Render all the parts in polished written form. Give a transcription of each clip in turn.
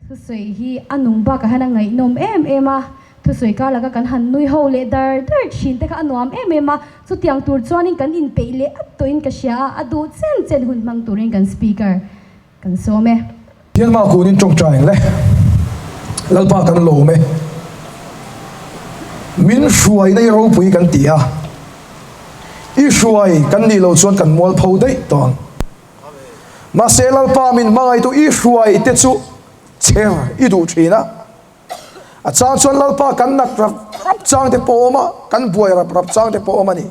Thusawi hi a nung bakah hian a ngaihnawm em em a, thusawi kar laka kan han nui ho leh dar dar thin te kha a nuam em em a, chutiang tur chuanin kan inpeih leh at tawhin ka hria a, a duh chen chen hun hmang turin kan speaker kan sawm e. Thianma kunin tawngtai ang le. Lalpa kan lawm e. Min hruaina i ropui kan ti a, i hruai kan nih loh chuan kan mualpho daih tawh ang. Mahse Lalpa min hmangaihtu i hruai te chu chher i duh thin a. A chang chuan Lalpa kan nat rap rap chang te pawh awm a, kan buai rap rap chang te pawh awm a ni.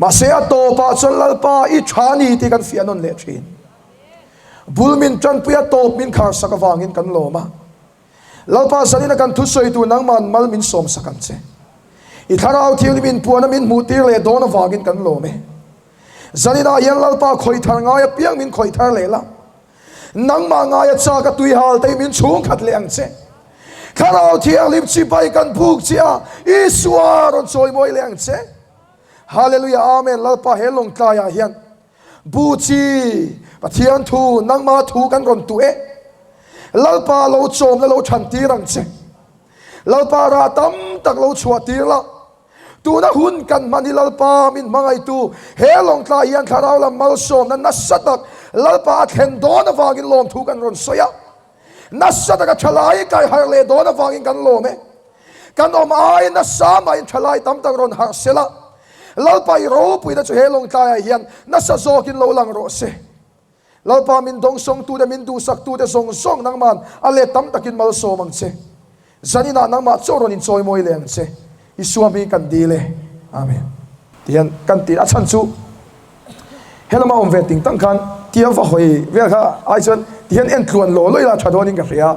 Mahse a tawpah chuan Lalpa i tha ni tih kan fiah nawn leh thin. Bul min tanpui a tawp min kharsak avangin kan lawm a. Lalpa zanina kan thusawitu nangman mal min sawmsak ang che. I thlarau thianghlim inpuana min hmuhtir leh dawn avangin kan lawm e. Zaninah hian Lalpa khawih thar ngai apiang min khawih thar leh la. Nangmah ngaia chak a tui hal te hi min chhungkhat leh ang che. Thlarau Thianghlim chibai kan buk che a, Isua rawn chawimawi leh ang che. Hallelujah Amen Lalpa he lawngtlaiah hian bu chi Pathian thu nangmah thu kan rawn tuh e. Lalpa lo chawmna lo than tir ang che. Lalpa rah tam tak lo chhuah tir la. Tuna hun kan hman hi Lalpa min hmangaihtu he lawngtlai hian thlarau lam malsawmna nasa tak Lalpa a thlen dawn avangin lawmthu kan rawn sawi a. Nasa taka thalai kai harh leh dawn avangin kan lawm e. Kan awm ai nasa mahin thalai tam tak rawn harh sel a, Lalpa i ropuina chu he lawngtlaiah hian nasa zawkin lo lang rawh se. Lalpa min dawngsawngtute, min duhsaktute zawng zawng nangman a let tam takin malsawm ang che. Zaninah nangmah chaw rawn inchawimawi leh ang che. Isua hming kan dil e. Amen. Tihian kan ti a chhan chu helama awm ve ting tang khan tia va hawi vel kha ai chuan tihian en tluan law law ila tha dawnin ka hria.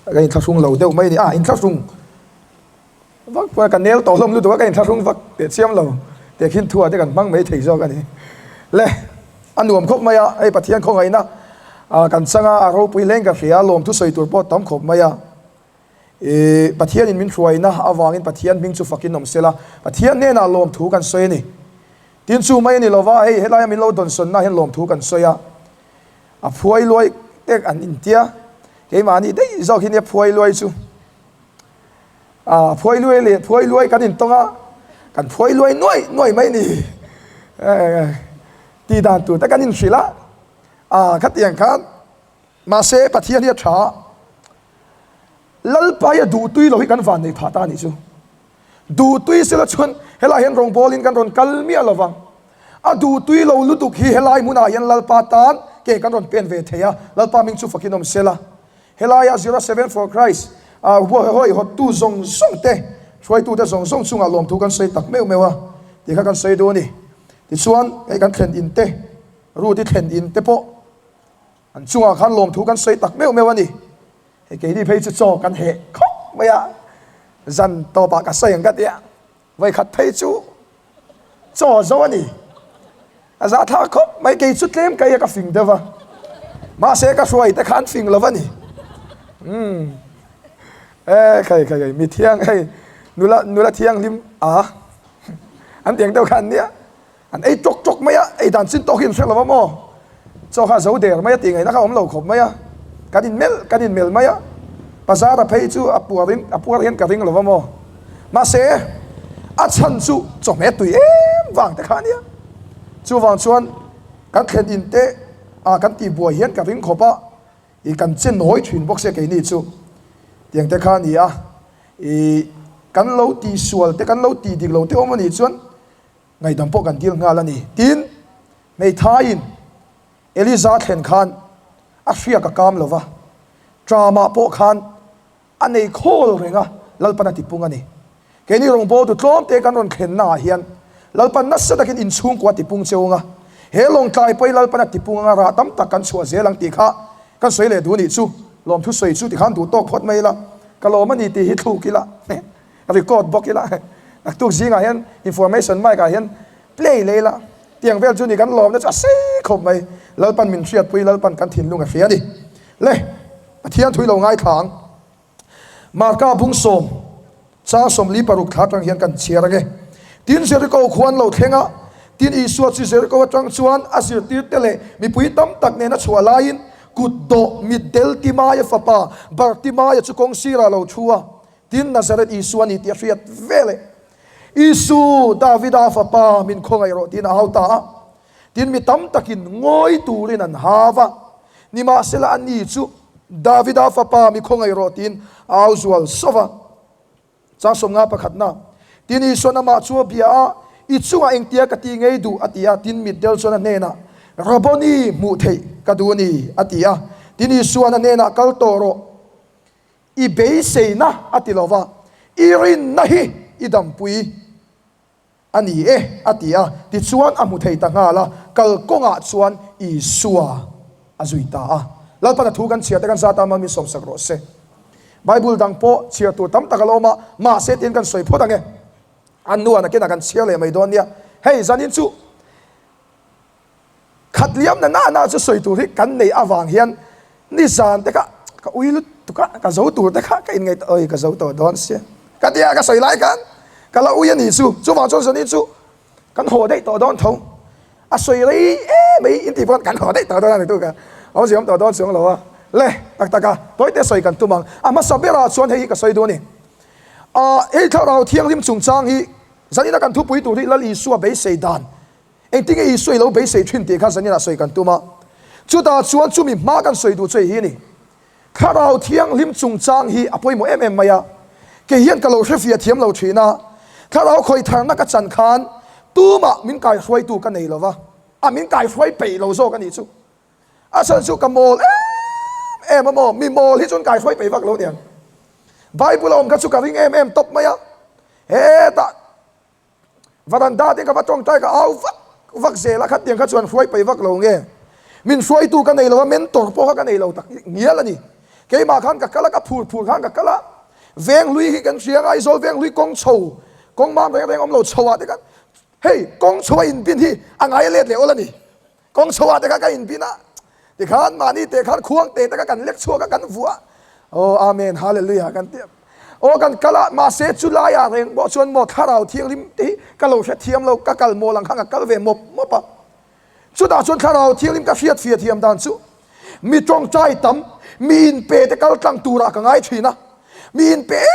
Ka inthlahrung lo deuh mai a ni. A inthlahrung Vak pawh ka nel tawh hlawm lutuk a, ka inthlahrung vak teh chiam lo teh khin thu ah te kan hmang mai thei zawk a ni. Le, a nuam khawp mai a, hei Pathian khawngaihna kan chang a, a ropui hleng ka hria, lawmthu sawi tur pawh tam khawp mai a. I Pathianin min hruaina avangin Pathian hming chu fakin awm sela, Pathian hnenah lawmthu kan sawi a ni. Tin chu mai a ni lova, hei helaia min lo dawnsawnna hian lawmthu kan sawi a, a phuai luai tek an intia, keimahni daih zawk hi nia phuai luai chu. Phuai luai leh phuai luai kan intawng a, kan phuai luai nuai nuai mai ni. Tih dan tur te kan inhrilh a, khatiang khan mahse Pathian hi a tha a, Lalpa hi a duhtui lo hi kan van nei phah ta a nih chu. Duhtui sela chuan helaiah hian rawngbawlin kan rawn kal miah lo vang. A duhtui lo lutuk hi helai hmunah hian Lalpa tan ke kan rawn pen ve thei a, Lalpa hming chu fakin awm sela. Helaia 07 for Christ a huaihawih hawttu zawng zawng te, hruaitute zawng zawng chungah lawmthu kan sawi tak meuh meuh a tih kha kan sawi duh a ni. Tichuan, hei kan thlen in te, Ruth-i thlen in te pawh an chungah khan lawmthu kan sawi tak meuh meuh a ni. Hei keini phei chu chaw kan heh khawp mai a, zan tawpah ka sawi ang ka ti a, Vawikhat phei chu chaw zo a ni. A zahthlak khawp mai, kei chu tlem ka ia ka fing deuh a, mahse ka hruai te kha an fing lo a ni. Umm e khai khai khai mi thiang hei nula nula thianghlim a an tiang deuh kha an nia, an ei tawk tawk mai a, ei dan chin tawk hi an hre lo a maw, chaw kha a zo der mai a tih ngaihna kha a awm lo khawp mai a, kan in melh kan in melh mai a, bazar a phei chu a puar in a puar hian ka ring lo a maw, mahse a chhan chu chawhmeh tui em vang te kha a nia, chuvang chuan kan thlen in te ah kan tih buai hian ka ring khawp a, ih kan che nawi thin bawk sia keini chu tiang te kha a ni a, ih kan lo tihsual te kan lo tih dik lo te awm a nih chuan. Ngaihdam pawh kan dil nghal a ni. Tin, hmeithaiin Eliza thlen khan a hriak a kam lo va, Tramah pawh khan a nei khawl reng a, Lalpan a tipung a ni. Keini rawngbawltu tlawmte kan rawn thlennaah hian Lalpan nasa takin inchhungkua a tipung cheu anga, he lawngtlai pawhin Lalpan a tipung anga rah tam tak kan chhuah zel ang tih kha kan sawi leh duh a nih chu. Lawmthu sawi chu tikhan duh tawk phawt mai ila, ka lawm a ni tih hi thluk ila. Record bawk ila, naktuk zingah hian information mic ah hian play leh ila, tiang vel chu ni kan lawmna chu a sei khawp mai, Lalpan min hriatpui, Lalpan kan thinlung a hria a ni. Le, Pathian thui lo ngaithla ang. Marka bung sawm, chang 46 thla atang hian kan chhiar ange. Tin Jericho khua an lo thleng a, tin Isua chu Jericho atang chuan a zirtirte leh mipui tam tak nena chhuah laiin. Kutdawh mitdel Timaia fapa Bartimaia chu kawng sirah a lo thu a, tin Nazareth Isua a ni tih a hriat veleh, Isu, Davida fapa, min khawngaih rawh tiin a hau ta a. Tin mi tam takin ngawi turin an hau a, nimahsela ani chu, Davida fapa, mi khawngaih rawh tiin a au zual sawh va. Chang 50 pakhatna, Tin Isuan amah chu a bia a, I chungah engtia ka ti ngei duh? a ti a. Tin mitdel chuan a hnenah, Rabboni, hmuh theih ka duh a ni, a ti a. Tin Isuan a hnenah, Kal tawh rawh, i beiseina a ti lo va, i rinna hi i dampui a ni e, a ti a. Tichuan a hmu thei ta nghal a, kalkawngah chuan Isua a zui ta a. Lalpan a thu kan chhiar te kan zat a, mal min sawmsak rawh se. Bible dang pawh chhiar tur tam tak a la awm a, mahse tiin kan sawi phawt ang e. A nuan a kenah kan chhiar leh mai dawn nia. Hei, zanin chu Khat liam na na na chu sawi tur hi kan nei avang hian nizan te kha ka ui lutuk a, ka zo tur te kha ka inngaih oi ka zo tawh dawn sia ka tia ka sawi lai khan ka la ui a ni chu, chuvang chuan zanin chu kan haw daih tawh dawn tho, a sawi rei em mai in tih pawn kan haw daih tawh dawn a ni tu ka awmzia awm tawh dawn chuang lo a, le tak tak a tawi te sawi kan tum ang, a hmasa berah chuan hei hi ka sawi duh a ni, ah hei thlarau thianghlim chungchang hi zanina kan thupui tur hi Lal Isua beisei dan Engtinge Isua i lo beisei thin tih kha zaninah sawi kan tum a. Chutah chuan chumi hma kan sawi duh chu hei hi a ni. Thlarau Thianghlim chungchang hi a pawimawh em em mai a. Kei hian ka lo hrefiah thiam lo thin a. Thlarau khawi tharna ka chan khan tumah min kaihruaitu ka nei lo va, a min kaihruai peih lo zawk a nih chu. A chhan chu ka mawl em em a maw, mi mawl hi chuan kaihruai peih vak lo niang. Bible a awm kha chu ka ring em em tawp mai a. Hetah. Varanda te ka va tawngtai ka au vak vak zel a, khatiang kha chuan hruai paih vak lo nge? Min hruaitu ka nei lo a, mentor pawh kha ka nei lo tak ngial a ni. Keimah khan ka kal a, ka phur phur khan ka kal a, Venghlui hi kan hria a, Aizawl Venghlui kawng chho, kawng mam reng reng awm lo chho ah te khan hei kawng chho a inbin hi a ngai a let leh awl a ni. Kawng chho ah te kha ka inbin a, tikhan mahni teh khan khuang teh te kha kan lek chhuak a, kan vuah a, Aw Amen Hallelujah kan ti a, aw kan kal a, mahse chu lai ah reng pawh chuan maw thlarau thianghlim te hi ka lo hrethiam lo, ka kal mawl ang khan ka kal ve mawp mawp a, chutah chuan thlarau thianghlim ka hriatfiah thiam dan chu mi tawngtai tam, mi inpe te kal tlang turah ka ngai thin a, mi inpe em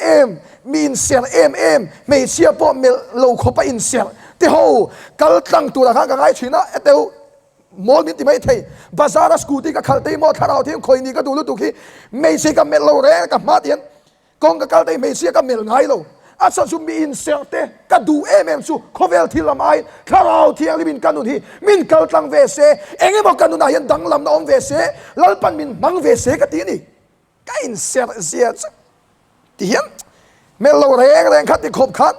em, mi inserh em em, hmeichhia pawh melh lo khawpa inserh te ho kal tlang turah khan ka ngai thin a, heteu mawl min ti mai thei, bazar a scooty ka khalh tei maw thlarau thiam khawi ni ka duh lutuk hi hmeichhe ka melh lo reng ka hma tihian Kawng ka kal te hmeichhia ka melh ngai lo. A chhan chu mi inserh te ka duh em em chu khawvel thil lam aiin Thlarau Thianghlim in ka nun hi min kal tlang ve se, eng emaw ka nunah hian danglamna awm ve se, Lalpan min hmang ve se ka ti a ni. Ka inserh zia chu ti hian melh lo reng reng kha ti khawp khan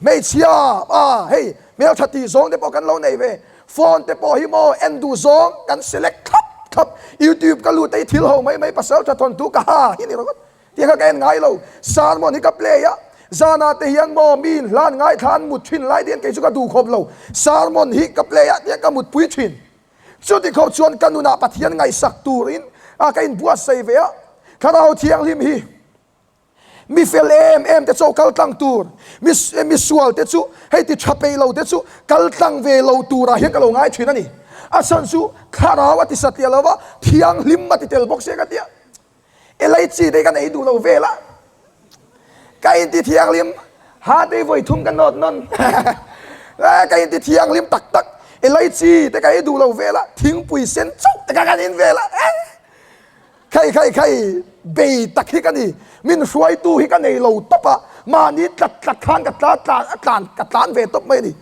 hmeichhia a hei hmeltha tih zawng te pawh kan lo nei ve, phone te pawh hi maw en duh zawng kan select thlap thlap, youtube ka lut a i thil ho mai mai pasal tha thawnthu ka ha hi ni ringawt. Tih kha ka en ngai lo. Sermon hi ka play a, zanah te hian maw mi in hlan ngaithla an mut thin lai te hian kei chu ka duh khawp lo. Sermon hi ka play a tiang ka mutpui thin. Chuti khawp chuan ka nunah Pathian ngaihsak turin a ka inbuatsaih ve a. Thlarau Thianghlim hi mi fel em em te chu kal tlang tur, mi mi sual te chu hei ti tha peih lo te chu kal tlang ve lo turah hian ka lo ngai thin a ni. A chhan chu Thlarau a ti satliah lo va, Thianghlim a ti tel bawk sia ka tia. Elai chi te kan ei duh lo vel a, ka inti thianghlim ha te vawi thum ka nawt nawn ka inti thianghlim tak tak elai chi te ka ei duh lo vel a, thingpui sen chauh te kha kan in vel a, khai khai khai bei tak hi ka ni, min hruaitu hi ka nei lo tawp a, mahni tlat tlat khan ka tla tlan a tlan ka tlan ve tawp mai a ni,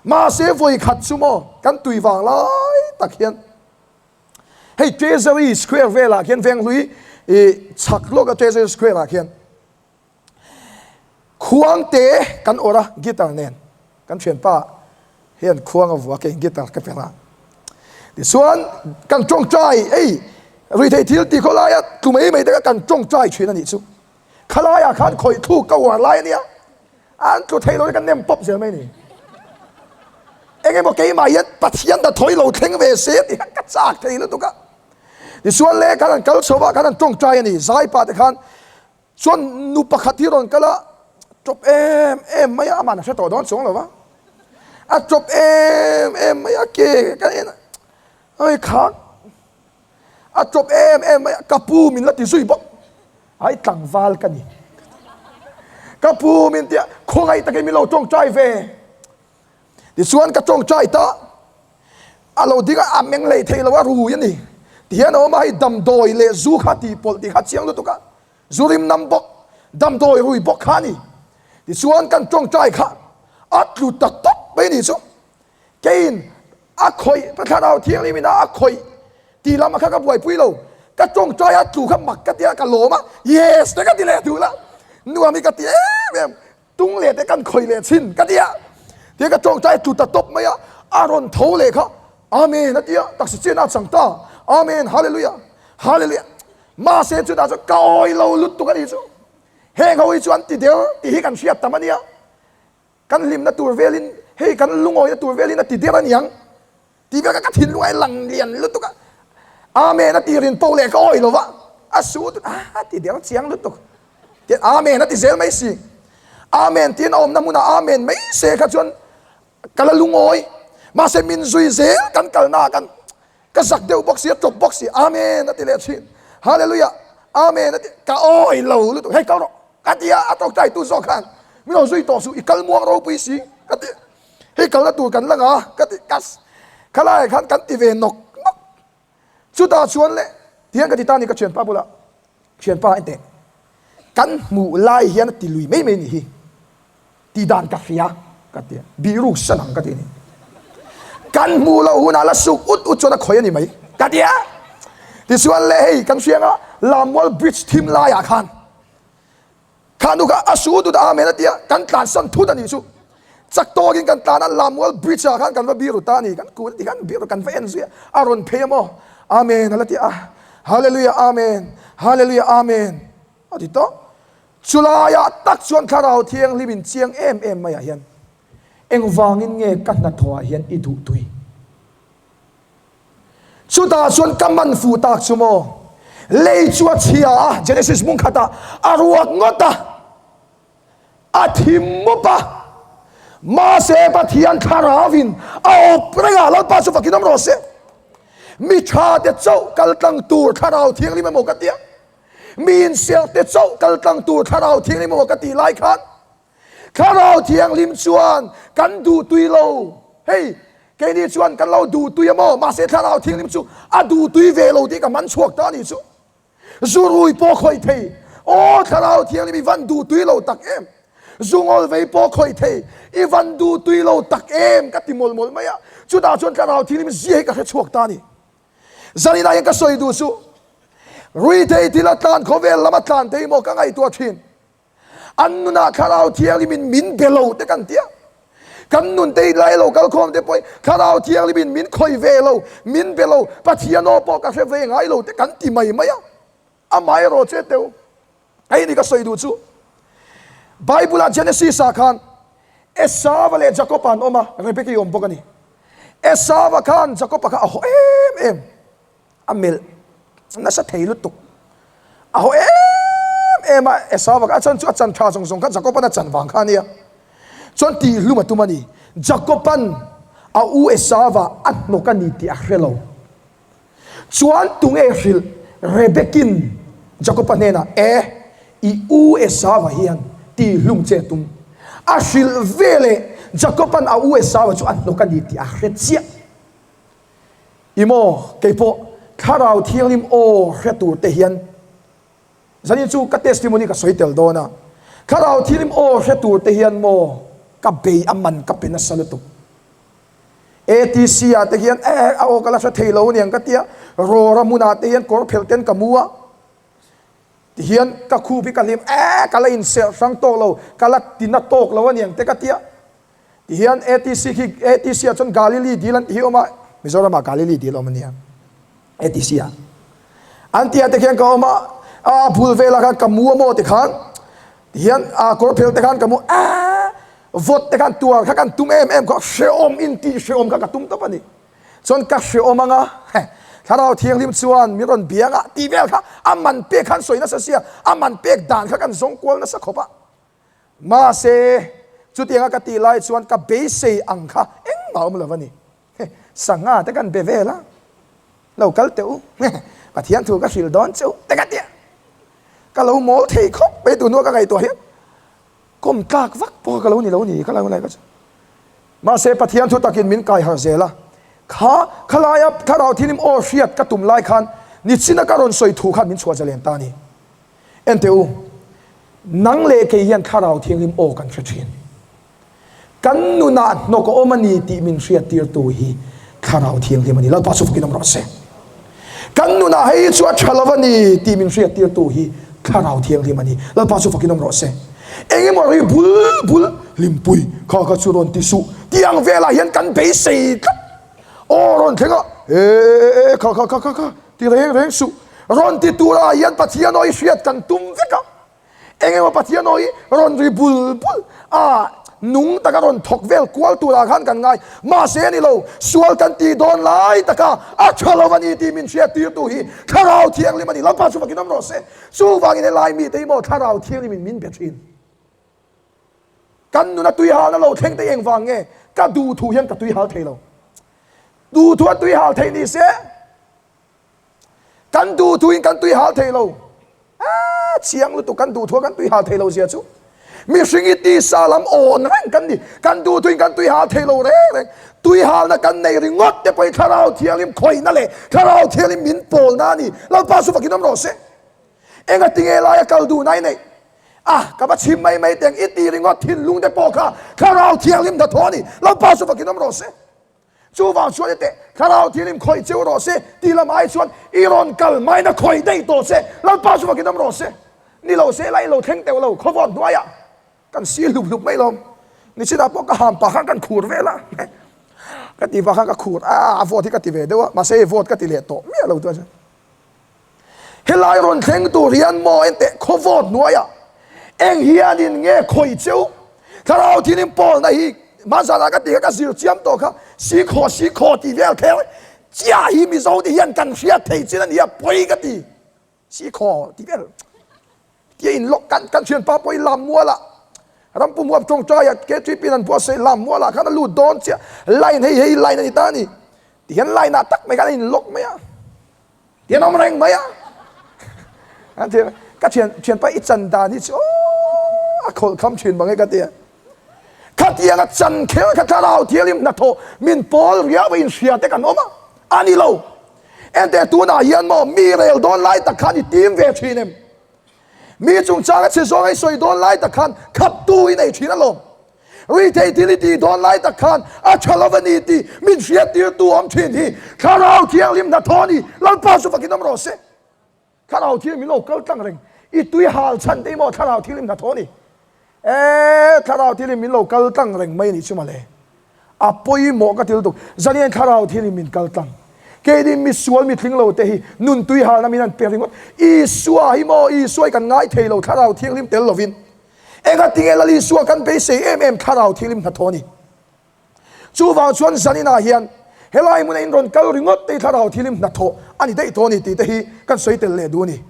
mahse vawi khat chu maw kan tui vang lai tak hian. Hei Treasury Square velah khian Venghlui i chhak lawka Treasury Square ah khian khuangte kan awrh a guitar nen kan thianpa hian khuang a vua keiin guitar ka perh a tichuan kan tawngtai ei ruihtheih thil tih khawlaia tlu mai mai te kha kan tawngtai thin a nih chu khalaiah khan khawih thluk ka uar lai a nia. An tlu thei lo hi kan nem pawp zel mai ni. Eng emaw keimah hian Pathian ta thawi lo thleng ve se tih kha ka chak thei lutuk a. Tichuan le khan an kal chho a, khan an tawngtai a ni. Zaipa te khan chuan nu pakhat hi rawn kal a, tawp em em mai a, aman a hre tawh dawn chuang lo va. A tawp em em mai a, ke ka en a, oi khak. A tawp em em mai a, ka pu min la ti zui bawk. Ai tlangval ka ni. Ka pu min tia khawngaih takin min lo tawngtai ve. Tichuan ka tawngtai ta a lo ding a, a meng lei thei lo a rui a ni. Tihian a awm a, hei damdawi leh zu kha tih pawlh tih kha chiang lutuk a, zu rim nam bawk, damdawi rui bawk kha a ni. Tichuan kan tawngtai kha a tlu ta tawp mai a ni chu. Keiin a khawih, ka thlarau thianghlim in a khawih tih lam a kha ka buaipui lo. Ka tawngtai a tlu kha mak ka ti a, ka lawm a, yes te ka ti leh duh la, nuam hi ka ti em em, tung leh te kan khawih leh chhin ka ti a. Tia ka tawngtai a tlu ta tawp mai a, a rawn tho leh kha, Amen a ti a, taksa chian a chang ta, Amen, Hallelujah, Hallelujah. Mahse chutah chuan ka awi lo lutuk a nih chu, heng ho hi chu an ti der tih hi kan hriat tam a nia. Kan hlimna tur velin, hei kan lungawina tur velin a ti der a niang tih vel kha ka thinlung a lang lian lutuk a. Amen a ti rin poh leh ka awih lo va, a su tut a, a ti der chiang lutuk. Tian Amen a ti zel mai si. Amen tiin a awmna hmunah Amen mai se kha chuan ka la lungawi. Mahse min zui zel kan kalnaah kan ka zak deuh bawk si, a tawp bawk si. Amen a ti leh thin. Hallelujah! Amen a ti, ka awih lo lutuk. Hei kal rawh. Ka ti a, a tawngtai tu zawk khan min rawn zui tawh suh, i kal muang ropui si ka ti, hei kalna tur kan la nga ka ti, kas khalaiah khan kan ti ve nawk nawk, chutah chuan le tihian ka ti ta a ni ka thianpa bulah, thianpa enteh kan hmuh lai hian a ti lui mai mai a nih hi. Ti dan ka hria ka ti a, bihruk san ang ka ti a ni. Kan hmuh loh hunah la suk ut ut chuan a khawi a ni mai ka ti a. Tichuan le hei kan hria anga Lammual bridge thim laiah khan kha nu kha a su ut ut a amen a ti a, kan tlan san thut a nih chu. Chak tawkin kan tlan a, Lammual bridge ah khan kan va biru ta a ni, kan kun a ti khan biru kan va en zui a, a rawn phei a maw amen a la ti a, Hallelujah amen, Hallelujah amen a ti tawh. Chulaiah tak chuan Thlarau Thianghlim in chiang em em maiah hian engvangin nge ka hnathawhah hian i duh tui? Chutah chuan ka man fuh tak chu maw? Lei chu a chhia a, Genesis hmun khatah a ruak ngawt a, a thim mup a, mahse Pathian Thlarauin a awp reng a, Lalpa chu fakin awm rawh se. Mi tha te chauh kal tlang tur Thlarau Thianghlim emaw ka tia. Mi inserh te chauh kal tlang tur Thlarau Thianghlim emaw ka tih lai khan Thlarau Thianghlim chuan kan duh tui lo. Hei, keini chuan kan lo duh tui emaw, mahse Thlarau Thianghlim chu a duh tui ve lo tih ka man chhuak ta a nih chu. Zu rui pawh khawih thei, Aw Thlarau Thianghlim i van duh tui lo tak em! Zu ngawl vei pawh khawih thei, i van duh tui lo tak em! ka ti mawlh mawlh mai a. Chutah chuan Thlarau Thianghlim zia hi ka hre chhuak ta a ni. Zaninah hian ka sawi duh chu Ruithei thil a tlan khawvel lam a tlan thei maw ka ngaihtuah thin. An nunah Thlarau Thianghlim in min be lo te kan tia. Kan nun te lai lo kal khawm te pawhin Thlarau Thianghlim in min khawih ve lo, min be lo, Pathian aw pawh ka hre ve ngai lo te kan ti mai mai a. Amaherawh che teu. Hei ni ka sawi duh chu Bible ah Genesis ah khan Esava leh Jacob-a an awm a, Rebecca-i awm bawk a ni. Esava khan Jacob-a kha a haw em em, a melh nasa thei lutuk. A haw em em a Esava kha, a chan chu a chan tha zawng zawng kha Jacob-an a chan vang kha a nia. Chuan tihhlum a tum a ni. Jacob-an a u Esava a hnawk a ni tih a hre lo. Chuan tunge hrilh Rebekin Jakoba hnenah, E, i u Esauva hian tihlum che a tum. A hrilh veleh Jakoban a u Esauva chu a hnawk a ni tih a hre chiah. I maw, keipawh Thlarau Thianghlim aw hre tur te hian zanin chu ka testimony ka sawi tel dawn a. Thlarau Thianghlim aw hre tur te hian maw ka bei a man ka pe nasa lutuk. ATC ah te hian eh a aw ka la hre thei lo aniang ka tia, rawra hmunah te hian kawr phelh ten ka mu a, tihian ka khup hi ka hlim eh ka la inserh hrang tawk lo, ka la tina tawk lo aniang te ka tia, tihian ATC khi ATC ah chuan Galili dil an tih hi a awm a, Mizoram ah Galili dil a awm ania. ATC ah an tih ah te khian ka awm a, a bul velah khan ka mu a maw ti khan tihian a kawr phel te khan ka mu a vawt te khan tuar kha kan tum em em kha hrehawm in tih hrehawm kha ka tum tawp a ni chuan ka hrehawm anga thlarau thianghlim chuan min rawn biang a tih vel kha a man pek khan sawi nasa sia a man pek dan kha kan zawng kual nasa khawp a mahse chutianga ka tih lai chuan ka beisei ang kha engmah awm lo a ni. Sangha te kan be vel a, lo kal teh u. Pathian thu ka hril dawn cheu te ka tia. Ka lo mawl thei khawp mai tun hnu a ka ngaihtuah hian kawm tlak vak pawh ka lo ni lo ni ka lo ngaih ka chu. Mahse Pathian thu takin min kai harh zel a, kha khalaia thlarau thilim aw hriat ka tum lai khan nichina ka rawn sawi thu khan min chhuah zalen ta a ni. Enteh u, nang leh kei hian thlarau thianghlim aw kan hre thin. Kan nunah hnawk a awm a ni tih min hriattirtu hi Thlarau Thianghlim a ni. Lalpa chu fakin awm rawh se. Kan nunah hei hi chu a tha lo a ni tih min hriattirtu hi Thlarau Thianghlim a ni. Lalpa chu fakin awm rawh se. Eng emaw ri bul bul hlimpui kha kha chu rawn ti suh tih ang velah hian kan beisei tlat. Aw rawn thleng a, e e e kha kha kha kha kha ti reng reng suh. Rawn ti turah hian Pathian aw i hriat kan tum vek a. Eng emaw Pathian aw hi rawn ri bul bul a, nung taka rawn thawk vel kual turah khan kan ngai. Mahse a ni lo, sual kan tih dawn lai taka a tha lo a ni tih min hriattirtu hi Thlarau Thianghlim a ni. Lalpa chu fakin awm rawh se. Chuvangin helai mite hi maw Thlarau Thianghlimin min be thin. Kan nuna tui halna lo thleng te engvang nge? Ka duh thu hian ka tui hal thei lo. Duh thu a tui hal theih ni se, Kan duh thuin kan tui hal thei lo. Aaa chiang lutuk kan duh thua kan tui hal thei lo zia chu. Mihring hi tisa lam awn reng kan ni. Kan duh thuin kan tui hal thei lo reng reng. Tui halna kan nei ringawt te pawhin Thlarau Thianghlim khawihna leh Thlarau Thianghlim min pawlna a ni. Lalpa chu fakin awm rawh se. Engatinge laia kal duhna i neih? Ah, ka va chhim mai mai teng i ti ringawt thinlung te pawh kha Thlarau Thianghlim hnathawh a ni. Lalpa chu fakin awm rawh se. Chuvang chuan i teh, Thlarau thianghlim khawih cheu rawh se tih lam ai chuan i rawn kal maina khawih daih tawh che, Lalpa chu vakin awm rawh se. Ni lo se la i lo thleng teuh lo, khawvawt hnuaiah kan si hlup hlup mai lawm. Nichinah pawh ka ham pah khan kan khur vel a, ka ti vah khan ka khur a, a vawt hi ka ti ve deuh a, mahse hei vawt ka ti leh tawh miah lo chuan. Helai rawn thleng tur hian maw enteh khawvawt hnuaiah eng hianin nge khawih cheu? Thlarau thilim pawlna hi hmanzanah ka tih kha ka zir chiam tawh kha, sikhaw sikhaw tih vel kher chiah hi Mizo te hian kan hriat thei chin a nia pawi ka ti. Sikhaw tih vel tia in lawk kan kan thianpa pawh hi lam mualah Rampum huap tawngtaia KTP in an buatsaih lam mualah khan a lut dawn chiah line hei hei line a ni ta a ni tihian line ah tak mai khan a in lock mai a. Tian awm reng mai a. An ti ka thian thianpa i chan dan hi chu aw a khawlh kham thin mang e ka ti a. Khatiang a chan kher kha thlarau thianghlim hnathawh min pawl riau a inhria te kan awm a. A ni lo. Enteh tunah hian maw mi rel dawn lai tak khan i tim ve thin em? Mi chungchang a chhe zawng a i sawi dawn lai tak khan khaptu i nei thin alawm. Rithei thil i tih dawn lai tak khan a tha lo a ni tih min hriattirtu awm thin hi Thlarau Thianghlim hnathawh a ni. Lalpa chu fakin awm rawh se. Thlarau Thianghlim min lo kal tlang reng. I tui hal chhan te hi maw Thlarau Thianghlim hnathawh a ni. E, Thlarau Thianghlim min lo kal tlang reng mai a nih chu mawle. A pawimawh ka ti lutuk. Zanian Thlarau Thianghlim min kal tlang. Keini misual mitling lo te hi nun tui halna min han pe ringawt. Isua hi maw Isua hi kan ngai thei lo Thlarau Thianghlim tel lovin. Engatinge Lal Isua kan beisei em em Thlarau Thianghlim hnathawh a ni. Chuvang chuan zaninah hian helai hmuna in rawn kal ringawt te hi Thlarau Thianghlim hnathawh a ni daih tawh a ni tih te hi kan sawi tel leh duh a ni.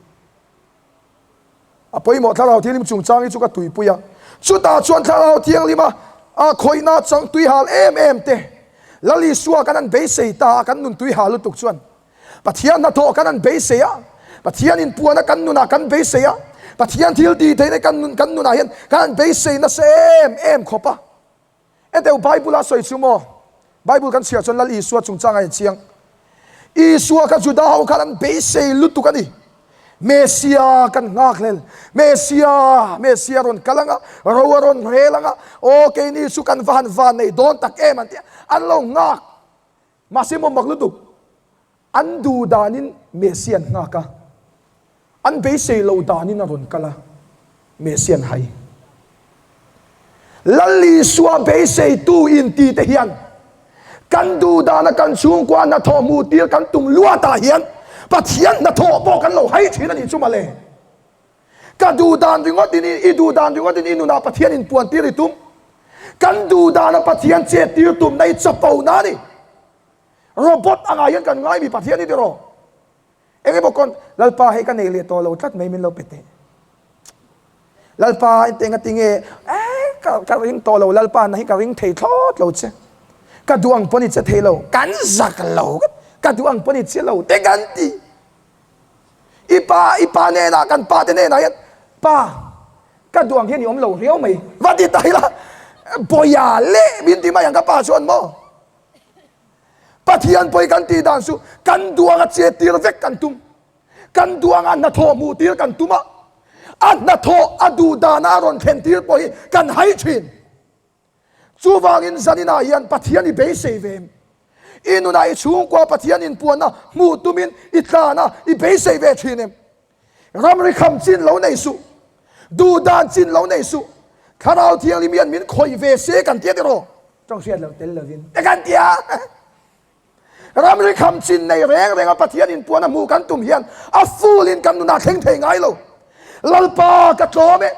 A pawimawh Thlarau Thianghlim chungchang hi chu ka tuipui a. Chutah chuan Thlarau Thianghlima a khawihna chang tuihal em em te Lal Isua kan han beisei ta a, kan nun tuihal lutuk chuan Pathian hnathawh kan han beisei a, Pathian inpuana kan nunah kan beisei a, Pathian thil tih theihna kan nun kan nunah hian kan han beisei nasa em em khawp a. Enteu Bible a sawi chu maw? Bible kan chhiar chuan Lal Isua chungchang a inchiang. Isua kha Juda ho khan an beisei lutuk a ni. Mesia kan nghakhlel, Mesia, Mesia rawn kal anga, ro a rawn rel anga, aw keini chu kan va han van nei dawn tak em an ti a, an lo nghak. Mahse maw mak lutuk, an duh danin Messi an nghak a, an beisei lo danin a rawn kal a, Messi an hai. Lal Isua beiseitu inti te hian kan duh dana kan chhungkua hnathawh hmuh tir kan tum luatah hian Pathian hnathawh pawh kan lo hai thin a nih chu mawle. Ka duh dan ringawtin i duh dan ringawtin i nunah Pathian inpuan tir i tum. Kan duh dana Pathian chet tir tumna hi chapo na a ni. Robot angah hian kan ngai mi Pathian hi tiraw? Eng emaw kawn Lalpa hei ka nei leh tawh lo tlat mai min lo pe teh. Lalpa engti engati nge eh ka ka ring tawh lo Lalpa na hi ka ring thei thlawt lo che. Ka duh ang pawn i che thei lo. Kan zak lo ka duh ang pawn i che lo te kan ti. I pa, i pa hnenah, kan pa te hnenah hian, Pa, ka duh ang hian i awm lo riau mai. Va ti ta ila, Bawia leh min ti mai ang ka pa chuan maw? Pathian pawi kan tih dan chu kan duh anga chet tir vek kan tum. Kan duh anga hnathawh hmuh tir kan tum a, a hnathawh a duh dana a rawn thlen tir pawh hi kan hai thin. Chuvangin zaninah hian Pathian i beisei ve em? I nunah i chhungkua Pathian inpuanna hmuh tumin i tlan a, i beisei ve thin em? Ramri kham chin lo nei suh, duh dan chin lo nei suh, Thlarau Thianghlim hian min khawih ve se kan tia tiraw? Tawng hriat loh tel lovin te kan tia. Ramri kham chin nei reng reng a Pathian inpuan a hmuh kan tum hian a full in kan nunah thleng thei ngai lo. Lalpa ka tlawm e,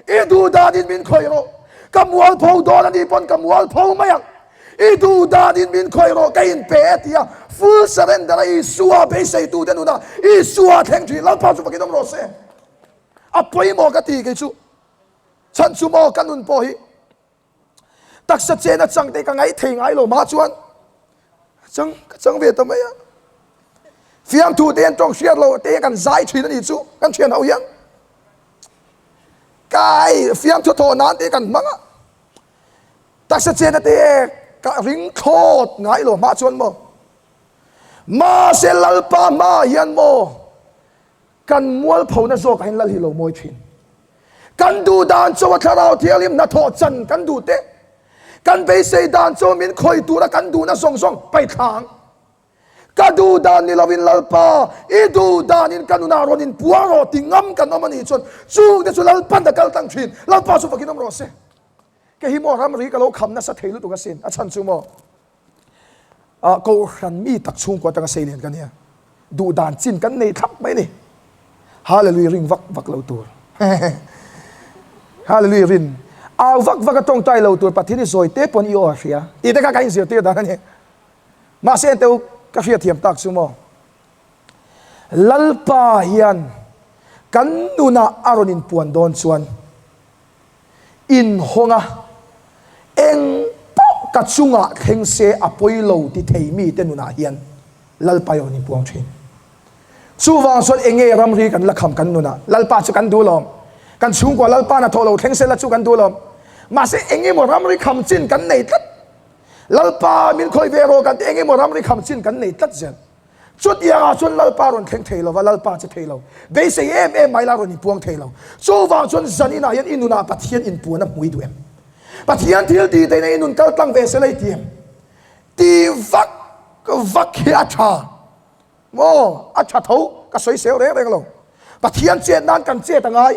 i duh danin min khawih rawh, ka mualpho dawn a nih pawn ka mualpho mai ang, i duh danin min khawih rawh ka inpe e tia full surrender a Isua beiseitute nunah Isua thleng thin Lalpa chu fakin awm rawh se. A pawimawh ka ti kei chu, chhan chu maw ka nun pawh hi Taksa chen a chang te ka ngaih thei ngai lo mah chuan chang ka chang ve ta mai a. Fiamthu te hian tawng hriat lo te hian kan zai thin a nih chu kan thian ho hian. Kai fiamthu thawh nan te kan hmang a. Taksa chen a te ka ring thlawt ngai lo mah chuan maw. Mahse Lalpa hmaah hian maw Kan mualphona zawkah hian lal hi lo mawi thin. Kan duh dan chaw a Thlarau Thianghlim hnathawh chan kan duh te, kan beisei dan chaw min khawih tura kan duhna zawng zawng paithlang. Ka duh dan ni lovin Lalpa, i duh danin ka nunah rawn inpuang rawh ti ngam kan awm a nih chuan chungte chu Lalpan a kal tlang thin. Lalpa chu fakin awm rawh se. Kei hi maw ramri ka lo kham nasa thei lutuk asin, a chhan chu maw? Ah, Kohhran mi tak chhungkua atanga sei lian ka nia. Duh dan chin kan nei thlap mai ni. Hallelujah ring vak vak lo tur. Hallelujah rin. Au vak vak a tawngtai lo tur Pathian i zawi te pawn i aw a hria. Tih te kha ka inzirtir dan a ni. Mahse enteu ka hriatthiam tak chu maw. Lalpa hian kan nunah a rawn inpuan dawn chuan inhawng a, eng pawh ka chungah thleng se a pawi lo ti thei mite nunah hian Lalpa i rawn inpuang thin. Chuvang chuan eng nge ramri kan la kham kan nunah? Lalpa chu kan duh lawm. Kan chhungkua Lalpa hnathawh lo thleng se la chu kan duh lawm. Mahse eng emaw ramri kham chin kan nei tlat. Lalpa min khawih ve rawh kan ti eng emaw ramri kham chin kan nei tlat zel. Chutiangah chuan Lalpa rawn thleng thei lo va, Lalpa che thei lo. Beisei em em mai la rawn inpuang thei lo. Chuvang chuan zaninah hian i nunah Pathian inpuan a hmui duh em? Pathian thil tih theihna i nun kal tlang ve se la i ti em? Ti vak vak hi a tha maw? A tha tho, ka sawi sel reng reng lo. Pathian chet nan kan chet a ngai.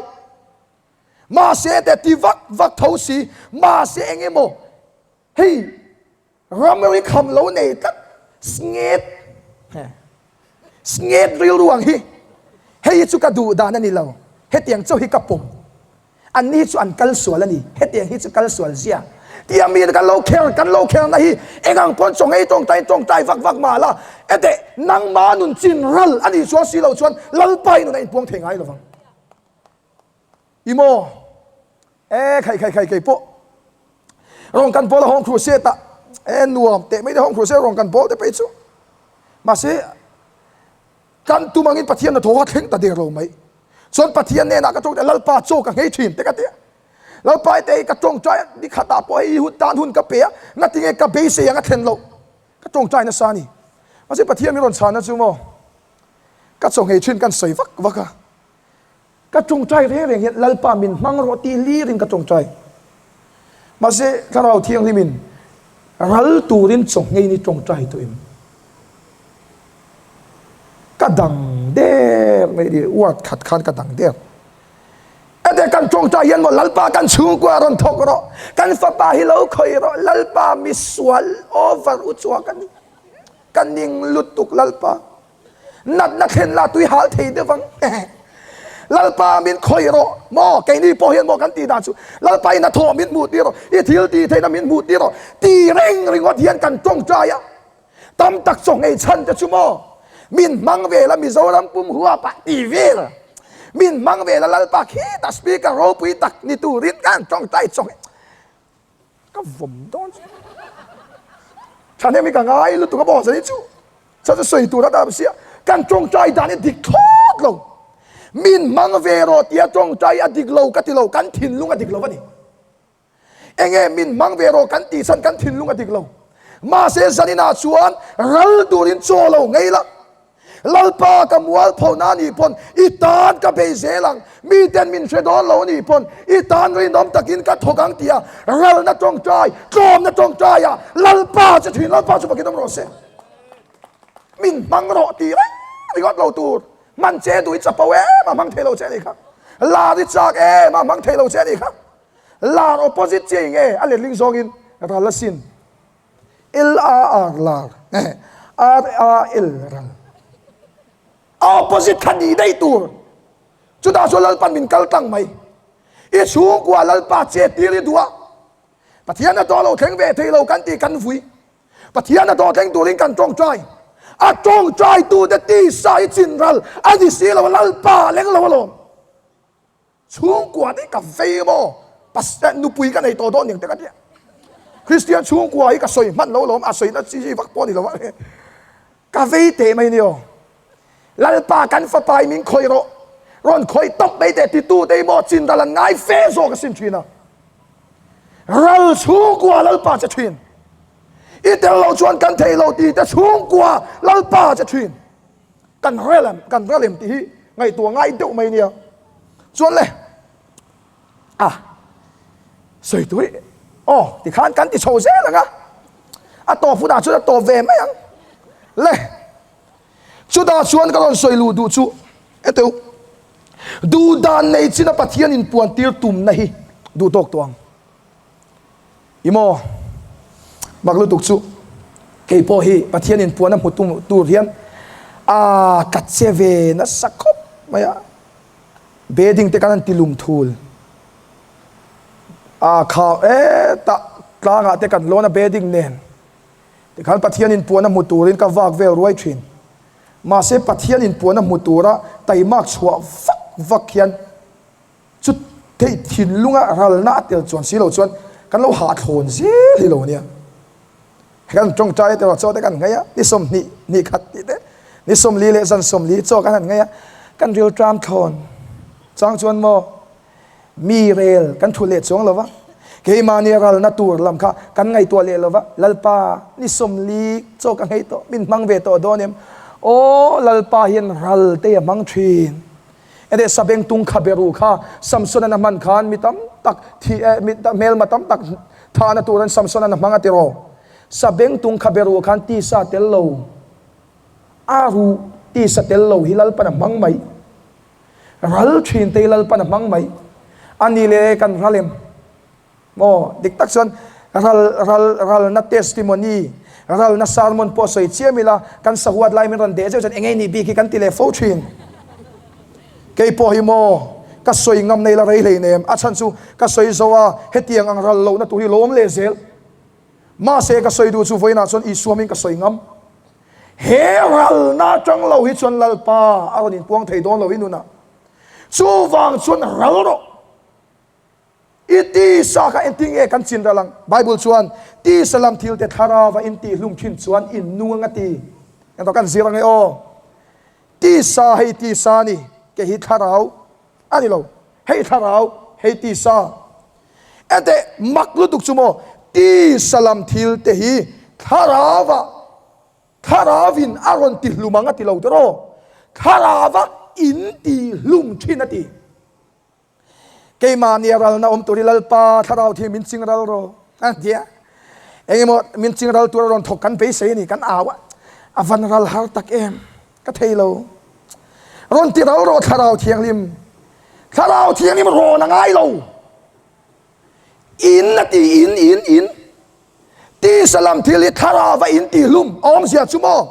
Mahse te ti vak vak tho si, mahse eng emaw hei Ramri kham lo nei tlat snget snget rilru ang hi hei hi chu ka duh dan a ni lo hetiang chauh hi ka pawm an ni hi chu an kal sual a ni hetiang hi chu kal sual zia tia mi kan lo kher kan lo kher na hi engang pawn chaw ngei tawngtai tawngtai vak vak mah la ete nangma nun chin ral a nih chuan si lo chuan Lalpa i nun a inpuang thei ngai lovang i maw E khai khai khai kei pawh rawn kan bawl a hawng crusade ah e nuam teh mai te hawng crusade rawn kan bawl te phei chu mahse kan tum angin Pathian hnathawh kha thleng ta der lo mai chuan Pathian hnenah ka tawngtai Lalpa chaw ka nghei thin te ka ti a Lalpa hei ka tawngtai ni khatah pawh hei hun tan hun ka pe a ngatinge ka beisei ang a thlen loh ka tawngtai nasa a ni mahse Pathian min rawn chhana chu maw ka chaw nghei thin kan sawi vak vak a. Ka tawngtai reng reng hian Lalpa min hmang rawh tih hlirin ka tawngtai. Mahse Thlarau Thianghlimin ral turin chawnghei ni tawngtai tawh em? Ka dang der mai ni, word khat khan ka dang der. Ete kan tawngtai hian maw Lalpa kan chhungkua rawn thawk rawh, kan fapa hi lo khawih rawh, Lalpa misual over u chhuak a ni, ka ning lutuk Lalpa. Natna thlen la tui hal thei deuh ang. Lalpa min khawih rawh maw keini pawh hian maw kan tih dan chu Lalpa in a thawh min hmuh tir rawh i thil tih theihna min hmuh tir rawh ti reng ringawt hian kan tawngtai a tam tak chaw ngei chhan te chu maw min hmang vel a Mizoram pum huap ah ti vel min hmang vel a Lalpa khitah speaker ropui tak ni turin kan tawngtai chaw ngei Ka vawm dawn chu. Thahnem hi ka ngai lutuk a bawh zan hi chu. Chhan chu sawi tur a tam sia. Kan tawngtai dan hi dik thlawt lo. Min hmang ve rawh tia tawngtai a dik lo ka ti lo, kan thinlung a dik lo a ni. Enge min hmang ve rawh kan tih chhan kan thinlung a dik lo. Mahse zaninah chuan ral turin chaw lo ngei la. Lalpa ka mual pho na nih pawn i tan ka bei zel ang, miten min hre dawn lo nih pawn i tan rinawm takin ka thawk ang tia ralna tawngtai, tlawmna tawngtaiah Lalpa chu thin, Lalpa chu pakin awm rawh se. Min hmang rawh tih reng ringawt lo tur. Hman che duh i chapo em a hmang thei lo che a nih kha. Lar i chak em a hmang thei lo che a nih kha. Lar opposite che eng e a letling zawngin ral a sin. L-A-R lar R-A-L ral. A opposite kha nih daih tur. Chutah chuan Lalpan min kal tlang mai. I chhungkua Lalpa che tir i duh a. Pathian a tawh lo thleng ve thei lo kan tih kan vui. Pathian a tawh thleng turin kan tawngtai. A tawngtaitute tisa hi chinral a ni si lo a, Lalpa a leng lo alawm. Chhungkua te ka vei maw? Pastor nupui ka nei tawh dawn ning te ka tia. Kristian chhungkua hi ka sawi hman lo lawm, a sawi na chi chi vak pawh ni lo a. Ka vei teh mai ni aw. Lalpa kan fapa hi min khawih rawh, rawn khawih tawp mai teh titu te hi maw chinral an ngai fe zawk a sin thin a. Ral chhungkua Lalpa che thin. I tel lo chuan kan thei lo ti te chhungkua Lalpa che thin. Kan rel em, kan ral em tih hi ngaihtuah ngai deuh mai nia. Chuan le, a sawi tui, aw tikhan kan ti chho zel ang a, a tawp hunah chuan a tawp ve mai ang. Le, chutah chuan ka rawn sawi luh duh chu heteu, duh dan nei china Pathian inpuan tir tumna hi duh tawk tawh ang. I maw? Mak lutuk chu kei pawh hi Pathian in puan a hmu tum tur hian a ka che ve nasa khawp mai a, bedding te kan han ti lum thul a kha hetah tlangah te kan lawn a bedding nen tikhan Pathian in puan a hmu turin ka vak vel ruai thin mahse Pathian in puan a hmu tura taimak chhuah vak vak hian Chu theih thinlunga ralna a tel chuan si lo chuan kan lo hahthlawn zel hi lo nia. Hei kan tawngtai te erawh chaw te kan ngaih a, ni 20 ni khat tih te, ni 40 leh zan 40 chaw kan han ngaih a, kan rilṭam thlawn chang chuan maw mi rel kan thu leh chuang lo va, keimahni ralna tur lam kha kan ngaihtuah leh lo va, Lalpa ni 40 chaw ka nghei tawh, min hmang ve tawh dawn em? Aw Lalpa hian ral te a hmang thin. Ene sabeng tung kha beru kha Samson-an a hman khan mi tam tak thi eh mi hmelma tam tak thahna turin Samson-an a hmang a ti rawh. Sabeng tung kha beru khan tisa tel lo a ruh tisa tel lo hi Lalpan a hmang mai. Ral thin te hi Lalpan a hmang mai. A ni leh kan ral em? Maw, dik tak chuan ral ral ralna testimony, ralna sermon pawh sawi chiam ila, kan sahuat lai min rawn deh zeuh chuan eng nge nih bik hi kan ti leh fo thin. Kei pawh hi maw, ka sawi ngam na ila rei hlei nem, a chhan chu ka sawi zo a, hetiang ang ral lohna tur hi lawm leh zel. Mahse ka sawi duh chu vawiinah chuan Isua hming ka sawi ngam. He ralna atang lo hi chuan Lalpa a rawn inpuang thei dawn lo hi nunah. Chuvang chuan ral rawh. I tisa kha engtin nge kan chin ral ang? Bible chuan, Tisa lam thil te thlarau a intihlum thin chuan in nung ang a ti. Engtawh kan zir ang e aw. Tisa hei tisa a ni, kei hi thlarau a ni lo. Hei thlarau, hei tisa. Enteh, mak lutuk chu maw, tisa lam thil te hi thlarau ah Thlarauin a rawn tihlum ang a ti lo tiraw? Thlarau a intihlum thin a ti. Keimahni a ralna awm tur hi Lalpa thlarau thiam min ching ral rawh a tia. Engemaw min ching ral tur a rawn thawk kan beisei a ni, kan au a, a van ral har tak em, ka thei lo. Rawn ti ral rawh thlarau thianghlim, thlarau thianghlim rawn a ngai lo. In a ti in in in, tisa lam thil hi thlarau a in tihlum a awmzia chu maw?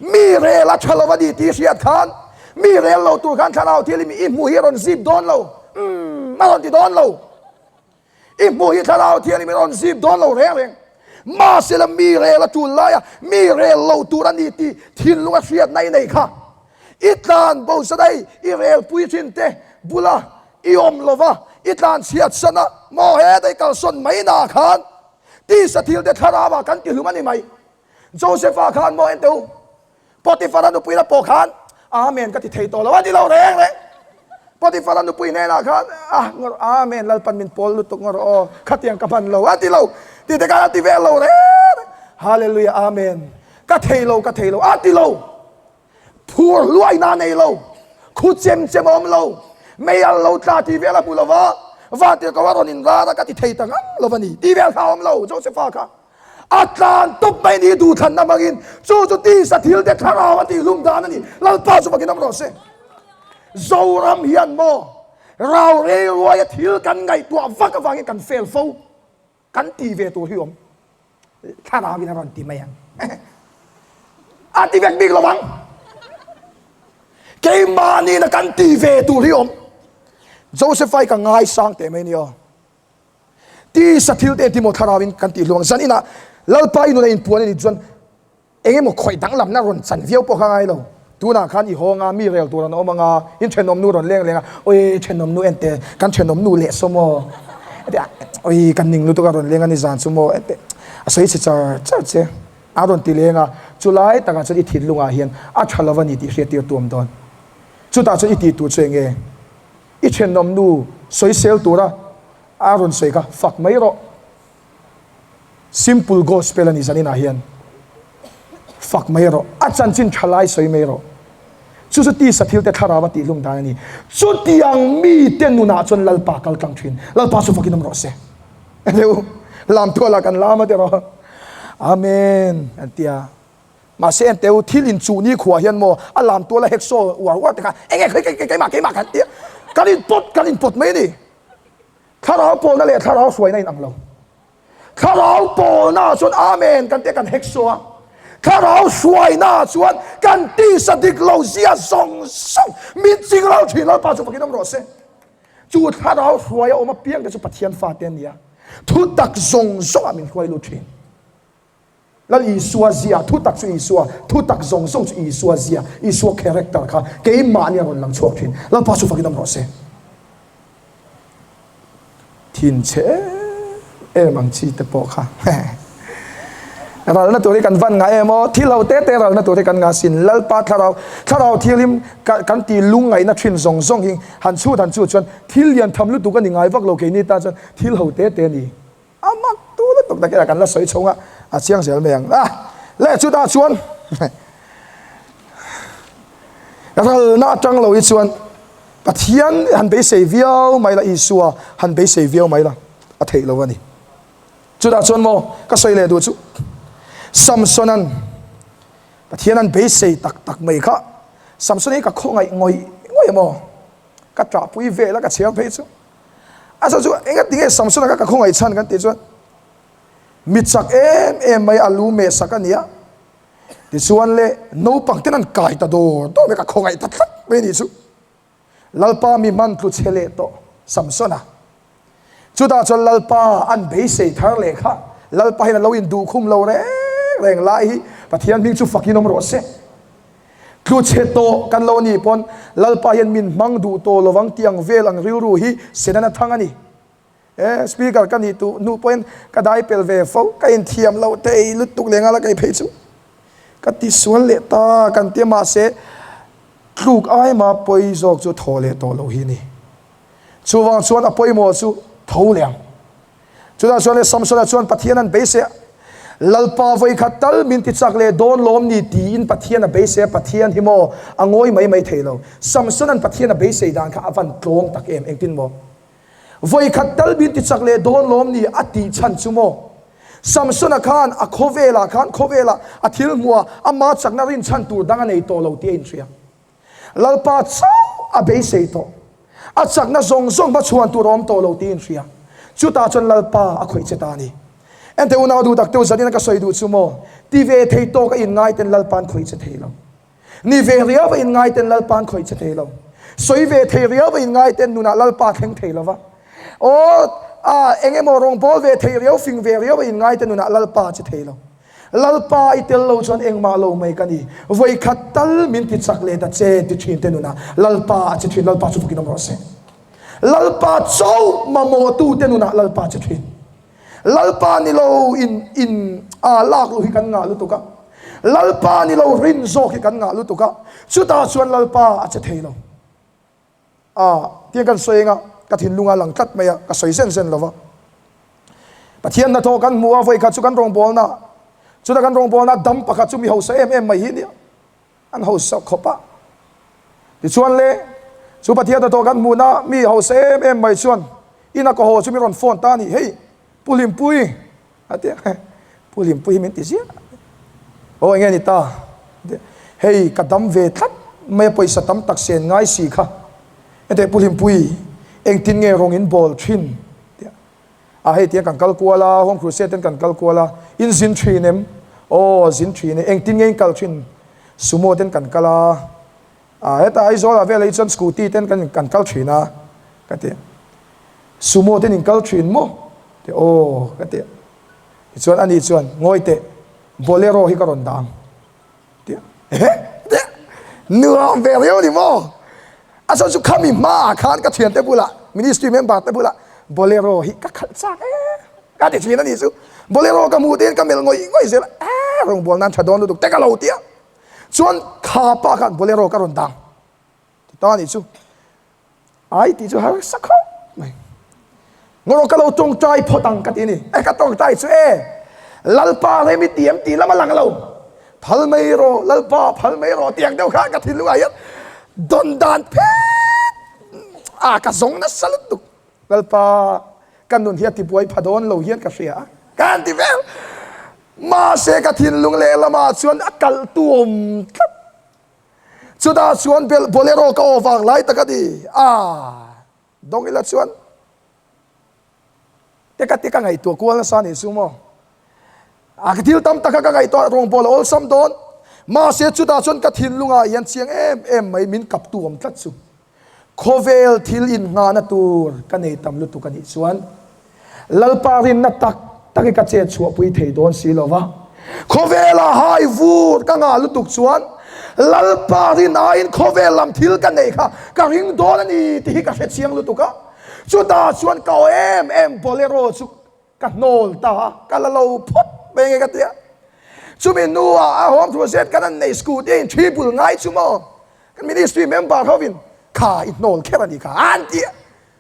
Mi rel a tha lo a ni tih hriat khan mi rel lo tur khan thlarau thil i hmuh hi a rawn zip dawn lo, umm a rawn ti dawn lo. I hmuh hi thlarau thianghlim i rawn zip dawn lo reng reng. Mahsela mi rel a tul laia mi rel lo tur a ni tih thinlung a hriatna i nei kha. I tlan bo zat a i rel pui thin te bula i awm lo va, i tlan chhiat san a maw heta i kalsawn mai na khan tisa thil te thlarau ah kan tihlum a ni mai. Joseph-a khan maw en teh u, Potiphar-a nupuina pawh khan Amen ka ti thei tawh lo a ti lo reng reng. Potiphar-a nupui hnenah khan, Ah ngawr, Amen, Lalpan min pawl lutuk ngawr aw, khatiang ka hman lo a ti lo. Ti te khan a ti vel lo reng reng. Hallelujah, Amen, ka thei lo, ka thei lo a ti lo. Phur hluaina a nei lo, khu chem chem a awm lo, mei al lo tla tih vel a hmu lo va, vantirhkoh a rawn inrar a ka ti thei ta ngang lo va ni tih vel kha a awm lo, Josepha kha a tlan tawp mai ni duhthlanna hmangin chu chu tisa thil te thlarau a tihhlum dan a ni, Lalpa chu fakin awm rawh se. Zoram hian maw rau rei ruaia thil kan ngaihtuah vak avangin kan fail fo. Kan ti ve tur hi awm thlarau in a rawn ti mai ang. A ti vek bik lo ang. Keimahni na kan ti ve tur hi awm. Joseph ai ka ngai sang teh mai ni aw. Tisa thil te engtin maw thlarau in kan tih hluang zan inah Lalpa i nuna inpuan a nih chuan Eng emaw khawih danglamna rawn chan viau pawh kha ngai lo. Tunah khan i hawng a, mi rel tur an awm ang a, in thenawmnu rawn leng leng a, Awi thenawmnu en teh, kan thenawmnu leh saw maw? Heti a, awi kan ning lutuk a rawn leng a ni zan chu maw? En teh, a sawi chhe char char che a rawn ti leng a, chulai takah chuan i thinlungah hian a tha lo a ni tih hriat tir tu awm dawn. Chutah chuan i tih tur chu eng nge? I thenawmnu sawisel tura a rawn sawi kha fak mai rawh. Simple gospel a ni zaninah hian fak mai rawh, a chanchin tha lai sawi mai rawh. Chu chu tisa thil te thlarau a tihhlum dan a ni. Chutiang mite nunah chuan Lalpa kal tlang thin. Lalpa chu fakin awm rawh se. Enge lam tualah kan lam a ti rawh. Amen an ti a. Mahse ente u thil inchuh ni khuah hian maw a lam tuala heksaw uar uar te kha enge keimah keimah kan ti a. Kan inpawt kan inpawt mai a ni. Thlarau pawlna leh thlarau hruaina in ang lo. Thlarau pawlna chuan Amen kan tia kan hek suh a. Thlarau hruaina chuan kan tisa dik lo zia zawng zawng min ching lo thin Lalpa chu fakin awm rawh se. Chu thlarau hruai a awm apiang te chu Pathian fate an ni a. Thutak zawng zawngah min hruai lut thin. Lal Isua zia, thutak chu Isua, thutak zawng zawng chu Isua zia, Isua character kha keimahni a rawn lang chhuak thin. Lalpa chu fakin awm rawh se. Thin chhe em em ang chi te pawh kha ralna tur hi kan van ngah em aw, thil ho te te ralna tur hi kan ngah sin. Lalpa thlarau, thlarau thianghlim kan ti lungngaihna thin zawng zawng hi han chhut han chhut chuan thil lian tham lutuk a ni ngai vak lo keini tan chuan thil ho te te a ni. A mak tu lutuk tak ila kan la sawi chhung a, a chiang zel mai ang. A leh chutah chuan ralna atang lo hi chuan Pathian han beisei viau mai la, Isua han beisei viau mai la, a theih lo a ni. Chutah chuan maw ka sawi leh duh chu Samsonan Pathian an beisei tak tak mai kha Samson hi ka khawngaih ngawih ngawih a maw ka ṭahpui vel a ka chhiar phei chu. A chhan chu enga tinge Samson-a kha ka khawngaih chhan kan tih chuan mi chak em em mai a lu meh sak a nia. Tichuan le naupang ten an kai ta dawr dawr mai ka khawngaih ta tlat mai a nih chu. Lalpa mi hman tlu chhe leh tawh Samson-a. Chutah chuan Lalpa an beisei thar leh kha Lalpa hian a lo induh khum lo reng reng lai hi Pathian hming chu fakin awm rawh se. Tlu chhe tawh kan lo nih pawn Lalpa hian min hmang duh tawh lovang tih ang vel ang rilru hi Senan a thang a ni. E, Speaker ka nih tuh hnu pawhin ka dai pel ve fo, ka inthiam loh thei lutuk leh nghal a kei phei chu ka tisual leh ta kan tia mahse tluk aima pawi zawk chu thaw leh tawh loh hi a ni. Chuvang chuan a pawimawh chu tho leh ang. Chutah chuan le Samsona chuan Pathian an beisei a, Lalpa vawi khat tal min ti chak leh dawn lawm ni tiin Pathian a beisei a, Pathian hi maw a ngawi mai mai thei lo. Samsona'n Pathian a beisei dan kha a van tlawm tak em, engtin maw? Vawi khat tal min ti chak leh dawn lawm ni a tih chhan chu maw? Samsona khan a khawvelah khan khawvelah a thil hmuh a, ama chakna rinchhan tur dang a nei tawh lo tih a inhria. Lalpa chauh a beisei tawh. A chakna zawng zawng hma chhuan tur a awm tawh lo tiin hria. Chutah chuan Lalpa a khawih che ta a ni. Ente unau duh tak teu zanin a ka sawi duh chu maw? Ti ve thei tawk a inngai ten Lalpa an khawih che thei lo. Ni ve riau a inngai ten Lalpa an khawih che thei lo. Sawi ve thei riau a inngai ten nunah Lalpa a thleng thei lo va. Aw, a eng emaw rawngbâwl ve thei riau, fing ve riau a inngai te nunah Lalpa a che thei lo. Lalpa i tel lo chuan engmah lo mai ka ni. Vawi khat tal min ti chak leh ta che ti thin te nunah Lalpa a che thin, Lalpa chu fakin awm rawh se. Lalpa chauh mamawhtu te nunah Lalpa a che thin. Lalpa ni lo in in a lak luh hi kan ngah lutuk a. Lalpa ni lo rin zawk hi kan ngah lutuk a, chutah chuan Lalpa a che thei lo. A, tiang kan sawi eng a, ka thinlung a lang tlat mai a, ka sawi zen zen lo va. Pathian hnathawh kan hmu a, vawikhat chu kan rawngbawlna, chutah kan rawngbawlna dam pakhat chu mi hausa em em mai hi nia. An hausa khawp a. Tichuan le, chu Pathian hnathawh kan hmuhna mi hausa em em mai chuan ina ka haw chu min rawn phone ta a ni, Hei, Pu Hlimpui, a ti a, Pu Hlimpui hi min ti ziah. Aw enge ni ta? A ti a, Hei, ka dam ve tlat mai a, pawisa tam tak sen ngai si kha. Enteh Pu Hlimpui, engtin nge rawng in bawl thin? A ti a. A hei tiang kan kal kual a, Home Crusade ten kan kal kual a, in zin thin em? Aw, zin thin e, engtin nge in kal thin? Sumo ten kan kal a, a heta Aizawl ah velah hi chuan scooty ten kan kan kal thin a, ka ti. Sumo ten in kal thin maw? Ti aw, ka ti. Tichuan ani chuan, Ngawi teh, Bolero hi ka rawn dah ang. Nuam ve riau ni maw? A chuan chu khami hmaah khan ka thiante bulah, ministry member te bulah Bolero hi ka khalh chak e ka ti thin a ni chu. Bolero ka hmuh te hian ka melh ngawih ngawih zel a, e rawngbâwl nan tha dawn lutuk te ka lo ti a. Chuan kha pa khan Bolero ka rawn dang ti ta a ni chu. Ai tih chu harsa khawp mai. Ngawrh ka lo tawngtai phawt ang ka ti a ni. E ka tawngtai chu e Lalpa rem i ti em tih lam a lang lo. Phal mai rawh Lalpa phal mai rawh tih ang deuh kha ka thinlungah hian dawn dan phet a ka zawng nasa lutuk. Lalpa ka nun hi a tibuai pha dawn lo hian ka hria a ka han ti vel. Mahse ka thinlung lehlamah chuan a kalh tuam tlat. Chutah chuan belh bolero ka aw vang lai tak a ni. A dawng ila chuan te ka ti ka ngaihtuah kual nasa ni chu maw. A ka thil tam taka ka ngaihtuah rawngbawl a awlsam dawn. Mahse chutah chuan ka thinlungah hian chiang em em mai min kap tu awm tlat chu. Khawvel thil innghahna tur ka nei tam lutuk a nih chuan Lalpa rinna tak tak hi ka chet chhuahpui thei dawn si lo va. Khawvela hai vur ka ngah lutuk chuan Lalpa rin aiin khawvel lam thil ka nei kha ka ring dawn a ni tih hi ka hre chiang lutuk a. Chutah chuan ka aw em em Bolero chu ka hnawl ta a, ka la lo phawt mai nge ka ti a. Chumi hnuah a home crusade kan an nei scooty a inṭhi bul ngai chu maw? Kan ministry member hovin kha i hnawl kher a nih kha an ti a,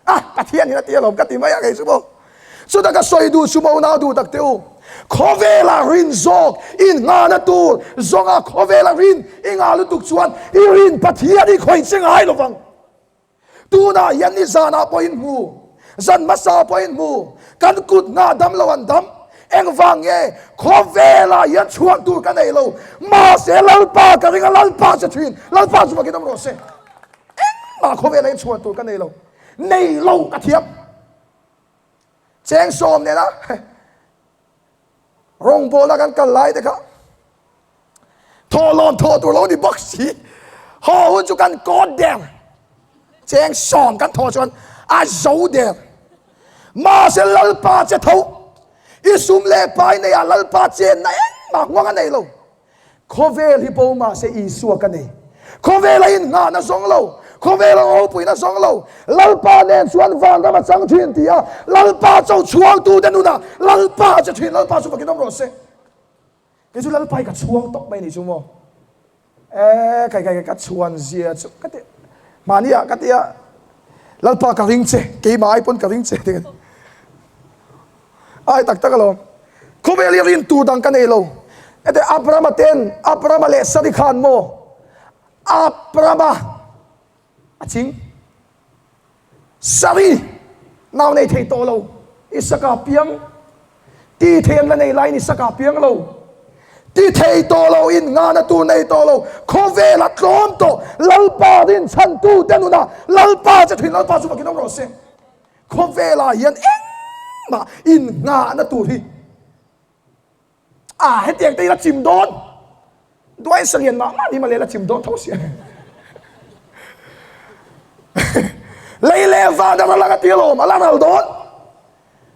ah Pathian in a ti alawm ka ti mai a kei chu maw. Chutah ka sawi duh chu maw unau duh tak teh u, khawvela rin zawk in nghahna tur zawnga khawvela rin i ngah lutuk chuan i rin Pathian i khawih che ngai lovang. Tunah hian ni zanah pawhin hmu, zan hmasa pawhin hmu, kan kut nghah dam lo an dam. Engvang nge khawvelah hian chhuak tur ka nei lo, mahse Lalpa ka ring a, Lalpa che thin, Lalpa chu fakin awm rawh se. Engmah khawvelah hian chhuah tur ka nei lo, nei lo ka thiam. Cheng sawm nena rawngbawlna kan kal lai te kha Thawhlawm thawh tur lo ni bawk si. Haw hun chu kan kawt der. Cheng sawm kan thawh chuan a zo der. Mahse Lalpa che tho. I sum leh pai nei ah Lalpa chenna engmah huang a nei lo. Khawvel hi bo mahse Isua ka nei. Khawvel a inngahna zawng lo. Khawvel a ropuina zawng lo. Lalpa nen chuan vanram a chang thin ti a Lalpa cho chhuangtute nunah Lalpa che thin Lalpa chu fakin awm rawh se. Kei chu Lalpa hi ka chhuang tawp mai ni chu maw. E kai kai ka chhuan zia chu ka ti mahni ah ka ti a Lalpa ka ring che keimah ai pawn ka ring che ti ai tak tak alawm. Khawvel hi rin tur dang ka nei lo. Hete Abrahama ten Abrahama leh Sari khan maw Abrahama A ching. Sari, nau nei thei tawh lo. Isaka piang. Ti thei an la nei laiin Isaka piang lo. Ti thei tawh lo, in nghahna tur nei tawh lo. Khawvel a tlawm tawh. Lalpa rin chhantu te nunah Lalpa che thin Lalpa chu fakin awm rawh se. Khawvelah hian engmah in nghahna tur hi A hetiang te hi la chim dawn. Duain salian mah mah ni mah le la chim dawn tho sia. Lei leh van a ral ang a ti alawm, a la ral dawn.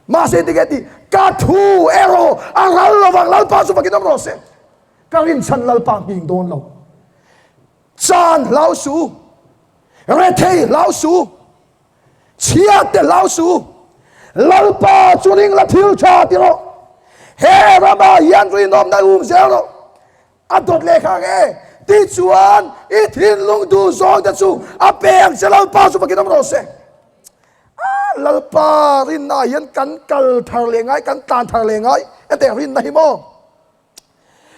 Mahse tinge ti, ka thu erawh a ral lovang Lalpa chu fakin awm rawh se. Ka rinchhan Lalpa hming dawn lo. Chan hlau su, rethei hlau su, Chhia te hlau su, Lalpa chu ring la thil tha ti rawh. He ramah hian rinawmna um zel rawh. A dawt leh kha nge? Tichuan, i thinlung duh zawng te chu a pe ang che Lalpa chu fakin awm rawh se. A Lalpa rinna ah hian kan kal thar leh ngai, kan tlan thar leh ngai. Enteh rinna hi maw?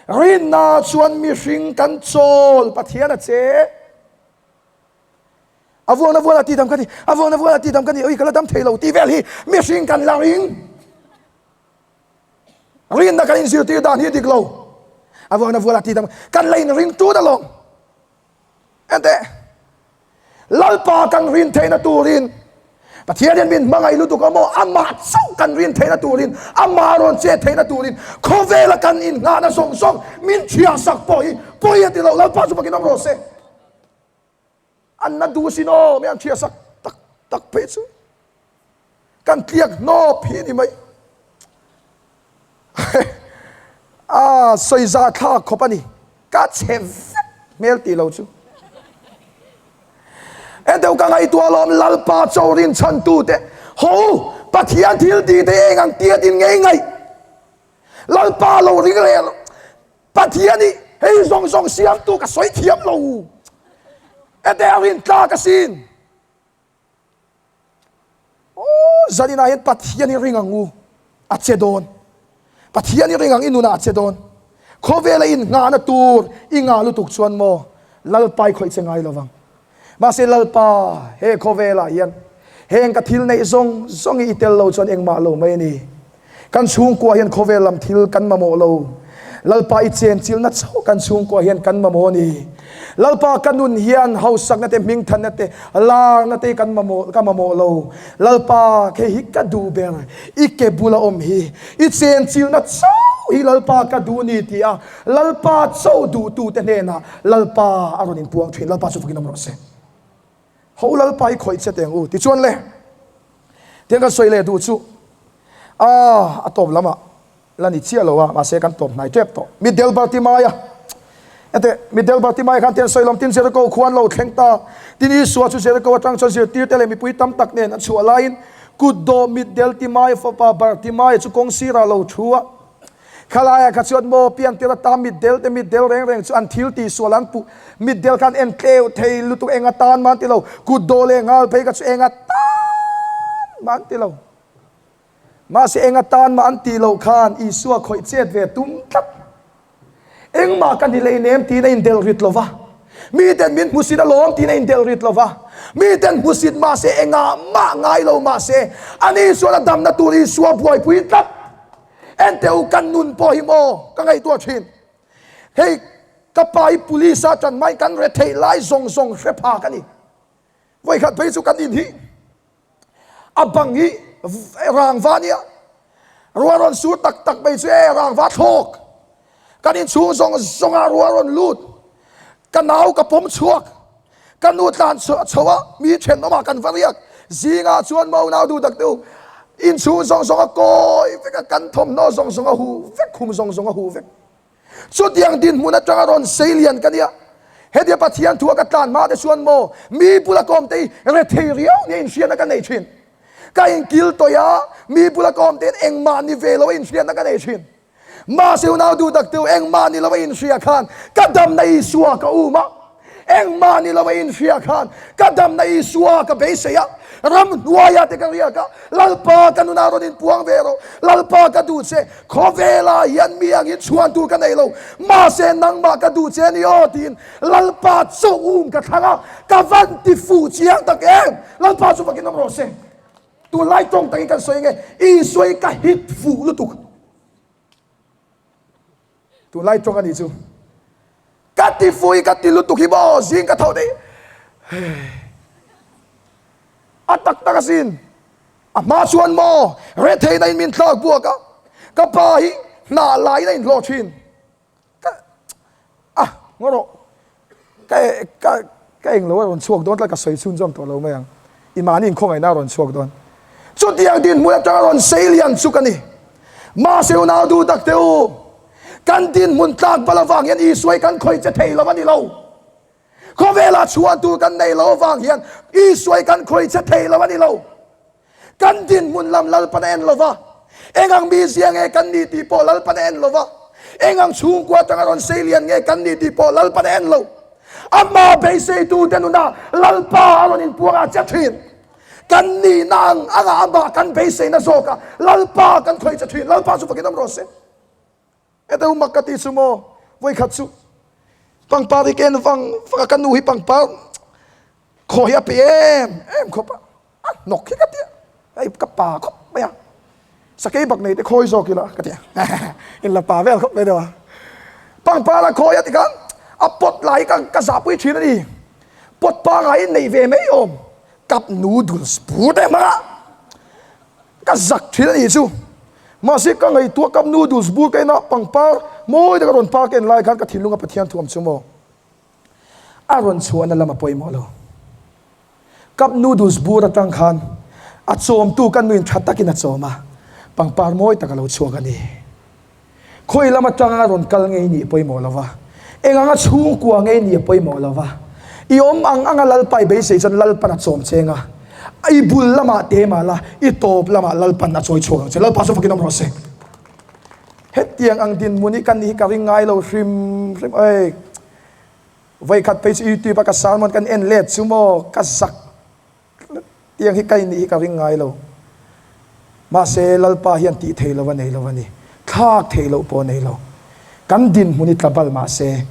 Rinna chuan mihring kan chawl Pathian a che. A vuan a vuan a tidam ka ni, a vuan a vuan a tidam ka ni, ui ka la dam thei lo tih vel hi mihring kan la ring. Rinna kan inzirtir dan hi a dik lo. A vuan a vuan a tidam kan la inring tut alawm. Enteh, Lalpa kan rin theihna turin Pathian hian min hmangaih lutuk a maw? Amah chauh kan rin theihna turin, amah rawn chet theihna turin khawvela kan inngahna zawng zawng min thiahsak pawh hi pawi a ti lo. Lalpa chu fakin awm rawh se. An na duh sin aw, mi an thiahsak tak tak phei chu kan tliak hnawp hi ni mai. A sawi za thlak khawp a ni. Ka chhe vek hmel tih lo chu. Enteu ka ngaihtuah alawm Lalpa cho rin chhan tu te ho u Pathian thil tih te eng ang tia tin ngei ngaih Lalpa lo ring leh lo Pathian i hei zawng zawng siam tu ka sawi thiam lo ente a rin tlak asin. Aw, zaninah hian Pathian i ring ang u, a che dawn. Pathian i ring ang i nunah a che dawn. Khawvela innghahna tur i ngah lutuk chuan maw Lalpa i khawih che ngai lovang. Mahse Lalpa, he khawvelah hian heng ka thil neih zawng zawng hi i tel lo chuan engmah lo mai a ni. Kan chhungkua hian khawvel lam thil kan mamawh lo. Lalpa i chenchilna chauh kan chhungkua hian kan mamawh a ni. Lalpa ka nun hian hausakna te, hmingthanna te, larna te kan mamawh ka mamawh lo. Lalpa hei hi ka duh ber, i ke bula awm hi, i chenchilna chauh hi Lalpa ka duh ni ti a Lalpa chauh duhtute hnenah Lalpa a rawn inpuang thin. Lalpa chu fakin awm rawh se. Ho Lalpa i khawih che teng u. Tichuan le, tiang kan sawi leh duh chu, a a tawp lamah la ni chiah lo a, mahse kan tawp hnai tep tawh. Mitdel Bartimaia, ete Mitdel Bartimaia khan tiang sawi lawm tin Jericho khua an lo thleng ta. Tin Isua chu Jericho atang chuan zirtirte leh mipui tam tak nen an chhuah laiin kutdawh Mitdel Timaia fapa Bartimaia chu kawng sirah lo thu a. Khalaiah kha chuan maw piantir ata mitdel te mitdel reng reng chu an thil tih sual an puh mitdel khan en tleu thei lutuk eng atan mah an ti lo kut dawh leh nghal phei kha chu eng atan mah an ti lo mahse eng atan mah an tih loh khan Isua khawih chet ve tum tlat engmah ka ni lei nem tiin a indelh rit lo va miten min hmusit alawm tiin a indelh rit lo va miten hmusit mahse engah mah ngai lo mahse ani chuan a damna tur Isua buaipui tlat. Enteh u kan nun pawh hi maw ka ngaihtuah thin. Hei ka pa hi police a tan mai kan retheih lai zawng zawng hre pha ka ni. Vawikhat phei chu kan in hi a bang hi rangva nia ruah rawn sur tak tak mai chu e rangva thlawk kan inchhung zawng zawngah ruah rawn lut ka nau ka pawm chhuak Ka nu tlan chho a, mi thenawmah kan va riak. Zingah chuan mau nau duh tak te u, inchhung zawng zawng a kawi vek a, kan thawmhnaw zawng zawng a huh vek, khum zawng zawng a huh vek. Chutiang dinhmun atanga rawn sei lian ka nia. Hetia Pathian thua ka tlan hma te chuan maw mi bula ka awm te hi rethei riau nia inhriatna ka nei thin. Ka inkil tawih a, mi bula ka awm te hian engmah ni ve lo a inhriatna ka nei thin. Mahse unau duh tak teu engmah ni lo a inhria khan ka damna Isua ka um a, engmah ni lo a inhria khan ka damna Isua ka beisei a, ramhnuaia te ka riak a, Lalpa ka nunah rawn inpuang ve rawh, Lalpa ka duh che, khawvelah hian mi angin chhuan tur ka nei lo, mahse nangmah ka duh che a ni aw tiin Lalpa chauh um ka thlang a, ka van ti fuh chiang tak em, Lalpa chu vakin awm rawh se. Tunlai tawng takin kan sawi nge, Isua hi ka hit fuh lutuk. Tunlai tawng a nih chu. Ka ti fuh i ka ti lutuk hi maw, zing ka tho daih. A tak tak asin. A hma chuan maw, retheihna in min tlak buak a, ka pa hi hnah laiin a inhlawh thin. Ka a ngaw rawh ka ka ka englo a rawn chhuak dawn tlat ka sawi chhun zawm tawh lo mai ang i mahni inkhawngaihna a rawn chhuak dawn chutiang dinhmun atanga rawn sei lian chu ka ni mahse unau duh tak te u kan dinhmun tlak bal avang hian Isua hi kan khawih che thei lo a ni lo khawvelah chhuan tur kan nei lo avang hian Isua hi kan khawih che thei lo a ni lo. Kan dinhmun lam Lalpan a en lo va, eng ang mizia nge kan ni tih pawh Lalpan a en lo va. Eng ang chhungkua atanga rawn sei lian nge kan ni tih pawh Lalpan a en lo. Amah beiseitute nunah Lalpa a rawn inpuang a che thin. Kan nihna ang anga amah kan beiseina zawkah Lalpa kan khawih che thin. Lalpa chu fakin awm rawh se. Heta u mak ka ti chu maw, vawikhat chu pangpar hi ka en vang vang a, ka nu hi pangpar khaw hi a pe em em khawp a, a hnawk hi ka ti a, hei ka pa khawp mai a, sakei bak nei te khawi zawk ila ka ti a, in la pa vel khawp mai deuh a, pangpar a khawi a ti khan a pot lai hi ka ka zahpui thin a ni, pot pangai in neih ve mai awm, cup noodles bur te hmang a. Ka zak thin a nih chu. Mahse ka ngaihtuah cup noodles bur ka en a, pangpar mawi taka rawn par ka en lai khan ka thinlunga Pathian thuam chu maw a rawn chhuahna lam a pawimawh lo. Cup noodles bur atang khan a chawmtu ka nuin tha takin a chawm a, pangpar mawi tak a lo chhuak a ni. Khawi lam atanga rawn kal ngei nih pawimawh lo va, eng anga chhungkua ngei nih a pawimawh lo va, i awm ang anga Lalpa i beisei chuan Lalpan a chawm cheng a, i bul lamah te mah la, i tawp lamah Lalpan a chawi chhuak ang che. Lalpa chu fakin awm rawh se. Hetiang ang dinhmun hi ka nih hi ka ring ngai lo hrim hrim. Oi, vawikhat phei chu YouTube a ka sermon kan en let chu maw, ka zak. Tiang hi kai nih hi ka ring ngai lo. Mahse, Lalpa hian tih thei lo a nei lo a ni. Thlak theih loh pawh a nei lo. Kan dinhmun hi tla bal mahse,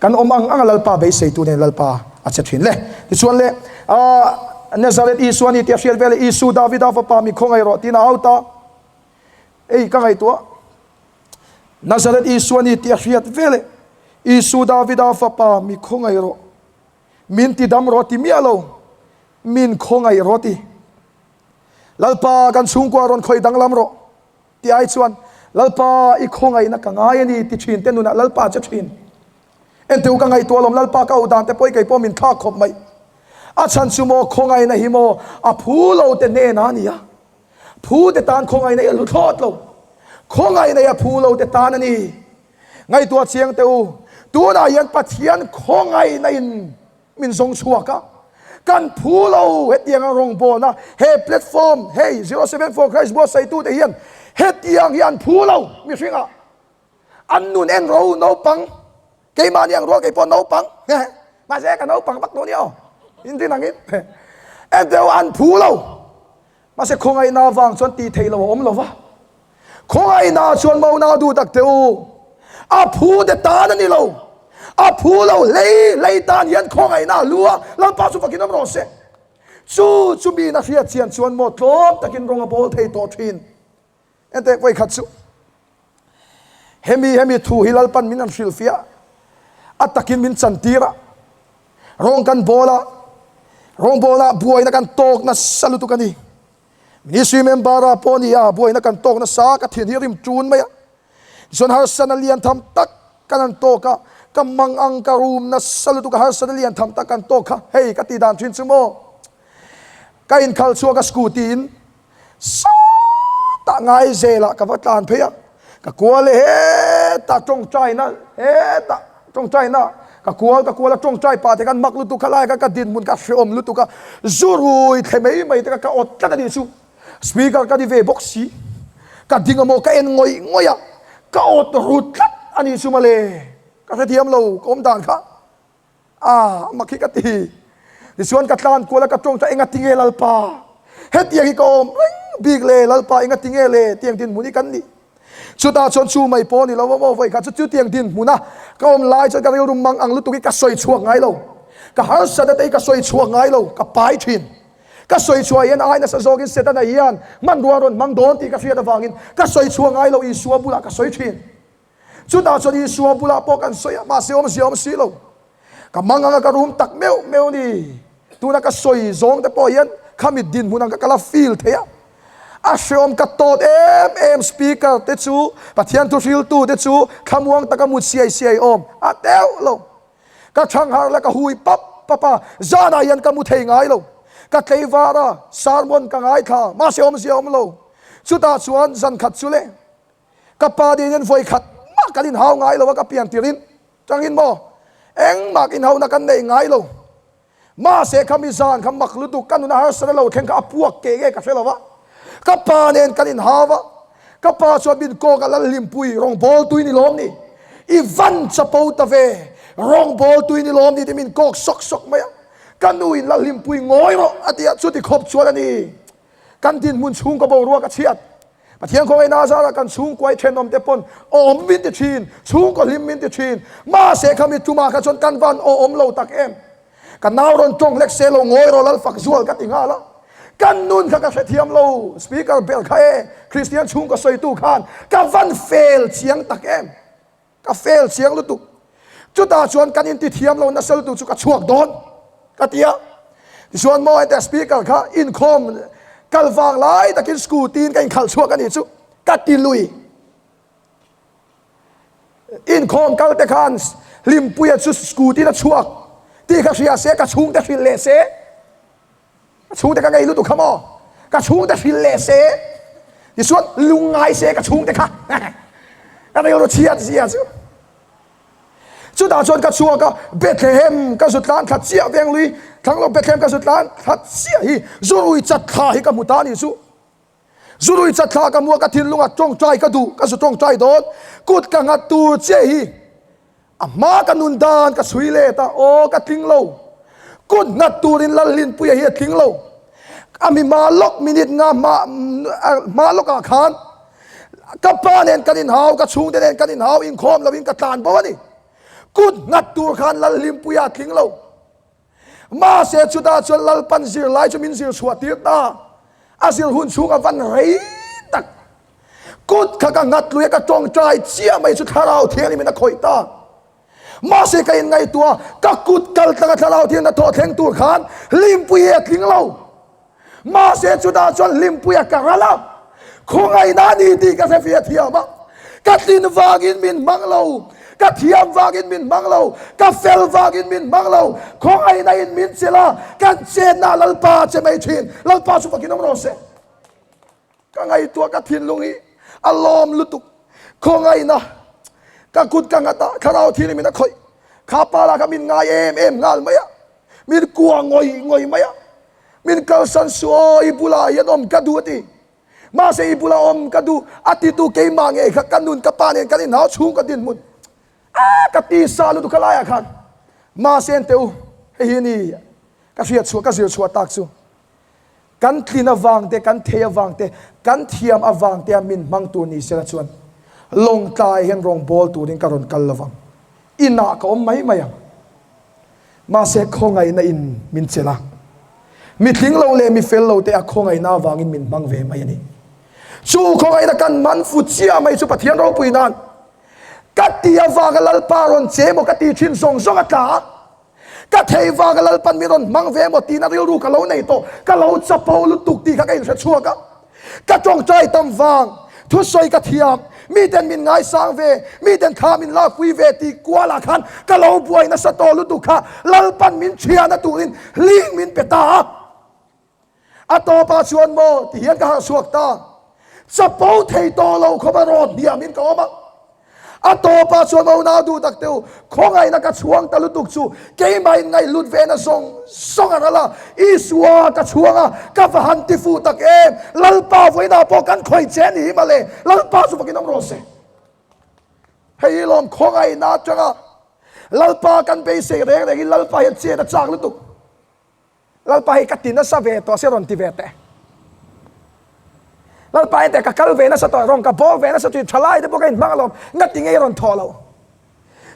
kan awm ang anga Lalpa beiseitu nen Lalpa a che thin le. Tichuan le, aah, Nazareth Isua ni tih a hriat vel e, Isu, Davida fapa, mi khawngaih rawh tiin a au ta. Ei, ka ngaihtuah. Nazareth Isua ni tih a hriat vel e, Isu, Davida fapa, mi khawngaih rawh. Min ti dam rawh ti miah lo, min khawngaih rawh ti. Lalpa kan chhungkua rawn khawih danglam rawh ti ai chuan Lalpa i khawngaihna ka ngai a ni ti thin te nunah Lalpa che thin. Enteu ka ngaihtuah alawm Lalpa ka auh dan te pawh i kei pawh min thlak khawp mai. A chhan chu maw khawngaihna hi maw a phu lo te hnenah a ni a. Phu te tan khawngaihna hi a hlu thlawt lo. Khawngaihna hi a phu lo te tan a ni. Ngaihtuah chiang teh u, tunah hian Pathian khawngaihna in min zawng chhuak a, kan phu lo hetianga rawngbawlna he platform hei 074 Christ buatsaitute hian hetiang hi an phu lo mihringah an nun en ro naupang keimahni ang rual kei pawh naupang mahse ka naupang vak tawh nia aw inrin angin en teh u an phu lo Mahse khawngaihna avang chuan tih theih loh a awm lo va. Khawngaihna chuan Mona duh tak teh u. A phu te tan a ni lo. A phu lo hlei hlei tan hian khawngaihna a lu a, Lalpa chu fakin awm rawh se. Chu chu miin a hriat chian chuan maw tlawm takin rawng a bawl thei tawh thin. Enteh vawikhat chu hemi hemi thu hi Lalpan min han hrilhfiah a takin min chantir a, rawng kan bawl a, rawngbawlna buaina kan tawk nasa lutuk a ni. Ministry member ah pawh ni a, buaina kan tawk nasa, ka thin hi a rim ṭun mai a. Tichuan harsatna lian tham tak kan han tawk a, ka mang ang ka rum nasa lutuk a, harsatna lian tham tak kan tawk kha, hei ka tih dan ṭhin chu maw? Ka inkhalh chhuak a scooty in Sawtah ngai zelah ka va tlan phei a, ka kual e hetah tawngtaina hetah tawngtaina ka kual ka kual a tawngtai pah te khan mak lutuk kha lai kha ka dinhmun kha hrehawm lutuk a, zu rui thle mai mai te kha ka awt tlat a nih chu, speaker ka ni ve bawk si, ka ding a maw ka en ngawih ngawih a, ka awt rut tlat a nih chu mawle, ka hrethiam lo ka awm dan kha. A, mak hi ka ti. Tichuan ka tlan kual a, ka tawng ta, Enga tinge Lalpa? Hetiang hi ka awm reng bik le, Lalpa enga tinge le? Tiang dinhmun hi kan ni. Chutah chuan chu mai pawh a ni lo maw, vawi kha chu chutiang dinhmuna ka awm lai chuan ka rilru mang ang lutuk hi ka sawi chhuak ngai lo. Ka harsatna te hi ka sawi chhuak ngai lo, ka pai thin. Ka sawi chhuah hian ai nasa zawkin Setana hian hmanrua rawn hmang dawn tih ka hriat avangin ka sawi chhuak ngai lo, Isua bulah ka sawi thin. Chutah chuan Isua bulah pawh kan sawi a, mahse awmzia awm si lo. Ka mang anga ka rum tak meuh meuh ni. Tuna ka sawi zawng te pawh hian khami dinhmun ang kha ka la feel thei a. A hreawm ka tawt em em speaker te chu, Pathian thu hriltu te chu thlamuang taka mut siai siai awm a deuh lo. Ka thangharh la ka hui pap pap a, zanah hian ka mu thei ngai lo. Ka tleivar a, sermon ka ngaithla, mahse awmzia awm lo. Chutah chuan zan khat chu le. Ka pa nen hian vawi khat mah kan inhau ngai lo a, ka pian tirhin tangin maw engmah ka inhauna kan nei ngai lo. Mahse kha mi zan kha mak lutuk ka nuna harsatna lo thleng kha a puak ke nge ka hre lo va. Ka pa nen kan inhau a, ka pa chuan min kawk a Lalhlimpui rawngbawl tui ni lawm ni. I van chapo ta ve, rawngbawltu in i lawm ni tih min kawk sawk sawk mai a. Ka nu in Lalhlimpui ngawi rawh a ti a, chuti khawp chuan a ni. Kan dinhmun chhungkaw boruak a chhiat. Pathian khawngaihna azarah kan chhungkuai thenawm te pawn awm min ti thin, chhungkaw hlim min ti thin. Mahse khami tumah kha chuan kan van awm lo tak em. Ka nau rawn tawng hlek se lo ngawi rawh Lalfak zual ka ti nghal a. Kan nun kha ka hrethiam lo, speaker ber kha e, Kristian chhungkaw sawitu khan ka van fel chiang tak em. Ka fail chiang lutuk. Chutah chuan kan inti thiam lo nasa lutuk chu ka chhuak dawn ka ti a. Tichuan maw hete speaker kha inkhawm kal vang lai takin scooty in ka inkhalh chhuak a nih chu ka ti lui. Inkhawm kal te khan Hlimpuia chu scooty in a chhuak tih kha hria se ka chhungte hrilh leh se. Ka chhungte ka ngei lutuk kha maw? Ka chhungte hrilh leh se, tichuan lungngai se ka chhungte kha. Ka rilru chhiat zia chu. Chutah chuan ka chhuak a, Bethlehem ka zu tlan thla chiah Venglui thlang lo Bethlehem ka zu tlan thla chiah hi Zurui chat thla hi ka hmu ta a nih chu. Zurui chat thla ka hmu a, ka thinlungah tawngtai ka duh, ka zu tawngtai dawn. Kut ka nghat tur chiah hi. A hma ka nun dan ka chhui let a, aw ka tling lo. Kut nghat turin Lalhlinpuia hi a tling lo. A mi hma lawk minute nga hma hma lawkah khan ka pa nen kan inhau, ka chhungte nen kan inhau, inkhawm lovin ka tlan bo a ni. Kut nghat tur khan Lalhlimpuia a tling lo. Mahse chutah chuan Lalpan zirlai chu min zir chhuah tir ta. A zir hun chhung a van rei tak. Kut kha ka nghat lui a, ka tawngtai chiah mai chu Thlarau Thianghlim in a khawih ta. Mahse ka inngaihtuah, ka kut kal tlanga Thlarau Thianghlim a thawh thleng tur khan hlimpui hi a tling lo. Mahse chutah chuan hlimpuia ka ral a, khawngaihna a ni tih ka hre fiah thiam a. Ka tlin vangin min hmang lo, ka thiam vangin min hmang lo, ka fel vangin min hmang lo, khawngaihna in min chelh a, kan chenna Lalpa a che mai thin. Lalpa chu fakin awm rawh se. Ka ngaihtuah ka thinlung hi a lawm lutuk. Khawngaihna ka kut ka nghat a, Thlarau Thianghlim in a khawih. Kha pa lah kha min ngai em em nghal mai a, min kua ngawih ngawih mai a. Min kalsan suh aw, i bulah hian awm ka duh a ti. Mahse i bulah awm ka duh a titu keimah ngei kha ka nun ka pa nen kan inhau chhung ka dinhmun a ka ti sa lutuk kha laiah khan. Mahse en teh u, hei hi ni ka hriat chhuah ka zir chhuah tak chu. Kan tlin avang te, kan thei avang te, kan thiam avang te a min hmang tur ni sela chuan Lawngtlai hian rawngbâwl turin ka rawn kal lovang. Inah ka awm mai mai ang. Mahse khawngaihna in min chelh a, mi tling lo leh mi fel lo te a khawngaihna avangin min hmang ve mai a ni. Chu khawngaihna kan man fu chiah mai chu Pathian ropui nan ka ti avanga Lalpa rawn che maw ka ti thin zawng zawng a tla a, ka thei vanga Lalpan min rawn hmang ve maw tihna rilru ka lo nei tawh, ka lo chapo lutuk tih kha ka inhre chhuak a. Ka tawngtai tam vang, thusawi ka thiam, miten min ngaisang ve, miten thla min lakpui ve tih kualah khan ka lo buai nasa tawh lutuk kha Lalpan min thiahna turin hling min pe ta a. A tawpah chuan maw ti hian ka harh chhuak ta. Chapo thei tawh lo khawp a rawt hniamin ka awm a. A tawpah chuan aw nau duh tak teh u, khawngaihna ka chhuang ta lutuk chu keimah in ngaihlut ve na zawng zawng a ral a, Isua ka chhuang a, ka va han ti fuh tak em, Lalpa vawiinah pawh kan khawih che a ni hi mawle, Lalpa chu fakin awm rawh se. Hei hi lawm khawngaihna atanga Lalpa kan beisei reng rengin Lalpa hian chet a chak lutuk. Lalpa hi ka ti nasa ve tawh sia rawn ti ve teh. Lalpa hi teh ka kal ve nasa tawh rawn ka bawk ve nasa tih thalai te pawh ka inhmang alawm ngati ngei rawn thawh lo.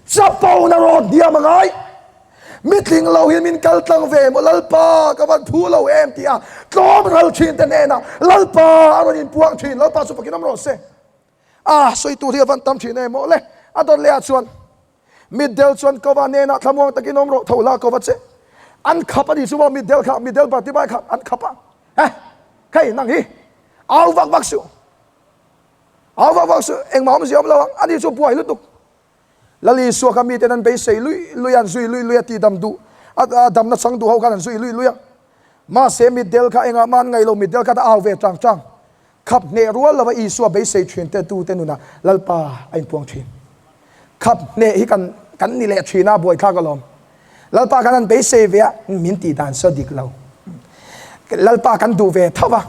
Chapo na rawt diam a ngai. Mitling lo hi min kal tlang ve maw Lalpa ka van phu lo em tih a tlawm ral thin te hnenah Lalpa a rawn inpuang thin Lalpa chu fakin awm rawh se. A sawi tur hi a van tam thin em maw le a dawt leh ah chuan Mitdel chuan Kova hnenah thlamuang takin awm rawh, tho hla Kova che. An khap a nih chu maw Mitdel kha, Mitdel Bartimae kha an khap a. He, hei nang hi, au vak vak suh, au vak vak suh, engmah awmzia awm lo ang, ani chu buai lutuk. Lal Isua kha miten an beisei lui lui a, an zui lui lui a, tihdam duh, a damna chang duh ho khan an zui lui lui a. Mahse Mitdel kha engah mah an ngaih lo, Mitdel kha ta au ve tang tang. Khap hneh rual lova Isua beisei thin te tute nunah Lalpa a inpuang thin. Khap hneh hi kan kan ni leh thin a, buaithlak alawm. Lalpa kan han beisei ve a, min tih dan saw dik lo. Lalpa kan duh ve tho va.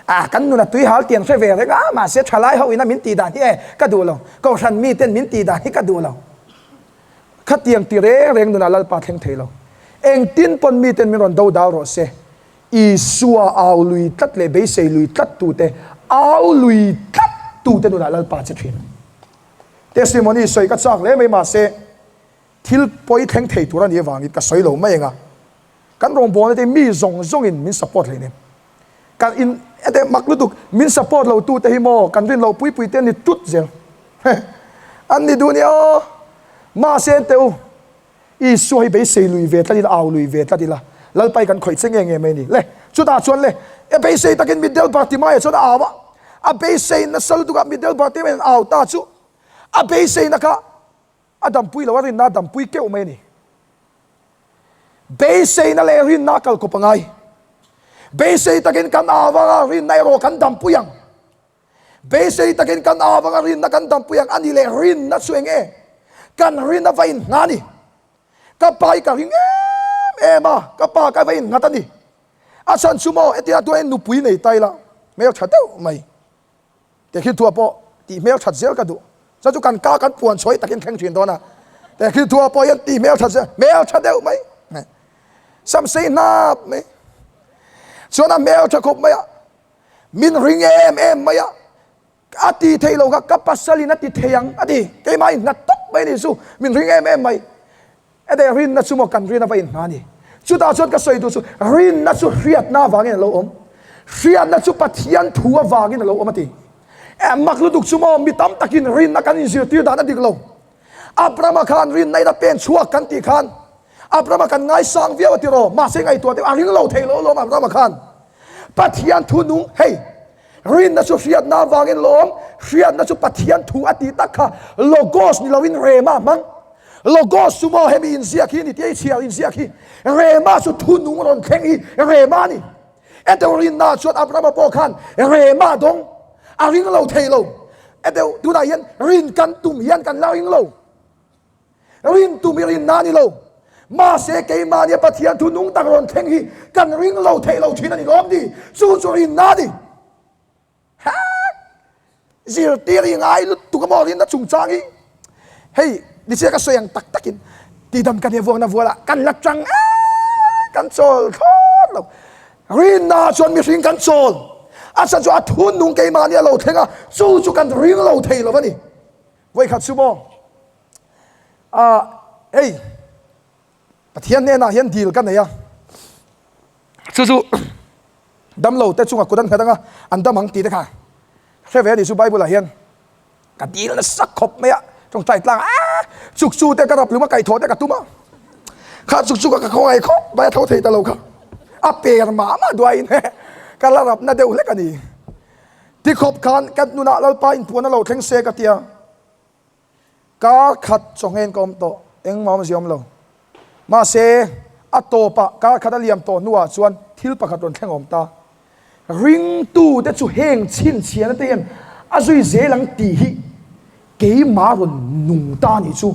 A, kan nuna tui hal tiang hre ve reng a, mahse thalai ho ina min tih dan hi e, ka duh lo. Kohhran miten min tih dan hi ka duh lo. Khatiang ti reng reng nunah Lalpa thleng thei lo. Engtin pawn miten min rawn do dal rawh se. Isua au lui tlat leh beisei lui tlat tute, au lui tlat tute nunah Lalpa che thin. Testimony sawi ka chak hle mai mahse thil pawi thleng thei tur a nih avangin ka sawi lo mai ang a. Kan rawngbawlna te mi zawng zawngin min support hlei nem. Kan in ete mak lutuk min support lo tute hi maw kan rin loh pui pui te an ni tut zel. An ni duh nia aw. Mahse teh u, Isua hi beisei lui ve tlat ila, au lui ve tlat ila, Lalpa hi kan khawih che nge nge mai a ni. Le, chutah chuan le, e beisei takin mitdel Bartimaia chuan a au a, a beisei nasa lutuk a mitdel Bartimaia an au ta chu a beiseina kha a dampui lo, a rinna a dampui keuh mai a ni. Beiseina leh rinna a kal kawp a ngai. Beisei takin kan au ang a, rinna erawh kan dampui ang. Beisei takin kan au ang a, rinna kan dampui ang. A ni leh rinna chu eng nge? Kan rin a va inngha a ni. Ka pa hi ka ring em em a, ka pa ka va innghat a ni. A chhan chu maw, hetiang tuahin nupui nei ta ila, hmel tha deuh mai. Tehkhin thua pawh tih hmel that zel ka duh. Chuan chu kan ka kan puan chhuai takin thleng thin dawn a. Tehkhin thua pawh hian tih hmel that zel, hmel tha deuh mai. Sam sei hnap mai. Chuan a hmel tha khawp mai a. Min ring em em mai a. A ti thei lo kha ka pasalin a ti thei ang a ti. Keimah in nghat tawp mai ni chu. Min ring em em mai. Ede rinna chu maw kan rin a va inhna a ni. Chutah chuan ka sawi duh chu rinna chu hriatna avangin a lo awm. Hriatna chu Pathian thu avangin a lo awm a ti. Eh mak lutuk chu maw mi tam takin rinna kan inzirtir dan a dik lo. Abrahama khan rinna in a pen chhuak kan tih khan Abrahama kan ngaisang viau a ti raw. Mahse ngaihtuah deuh a ring lo thei lo alawm Abrahama khan. Pathian thu nung hei rinna chu hriatna avangin lo awm. Hriatna chu Pathian thu a tih tak kha logos ni loin rema a hmang. Logos chu maw hemi inziak hi ni tia i chhiar inziak hi Rema chu thu nung rawn thleng hi Rema a ni. Edeu rinna chuan Abrahama pawh khan Rema dawng a ring lo thei lo. Edeu tunah hian rin kan tum hian kan la ring lo. Rin tum hi rinna a ni lo. Mahse keimahnia Pathian thu nung tak rawn thleng hi kan ring lo thei lo thin a ni lawm ni. Chu chu rinna a ni. Ha! Zirtir i ngai lutuk a maw rinna chungchang hi? Hei, nichia ka sawi ang tak takin tidam ka nia vuakna vualah kan la tang a, kan chawl thlawt lo. Rinna chuan mihring kan chawl. A chhan chu a thun nung keimahni a lo thleng a, chu chu kan ring lo thei lo a ni. Vawikhat chu maw, ah, hei, Pathian hnenah hian dil ka nei a, chu chu damlo te chunga kut an nghat anga an dam ang tih te kha hre ve a ni chu Bible ah hian ka dil nasa khawp mai a, tawngtai tlang a chuk chu te ka rap lum a kaihthawh te ka tum a, kha chuk chu ka khawngaih khawp mai a tho thei ta lo kha a per mah mah duaiin ka la rapna deuh hlek a ni. Tikhawp khan ka nunah Lalpa inpuan a lo thleng se ka tia. Kar khat chawnghen ka awm tawh, engmah awmzia awm lo. Mahse, a tawpah kar khat a liam tawh hnuah chuan thil pakhat rawn thleng awm ta. Ringtute chu heng chhinchhiahna te hian a zui zel ang tih hi keimah rawn nung ta nih chu.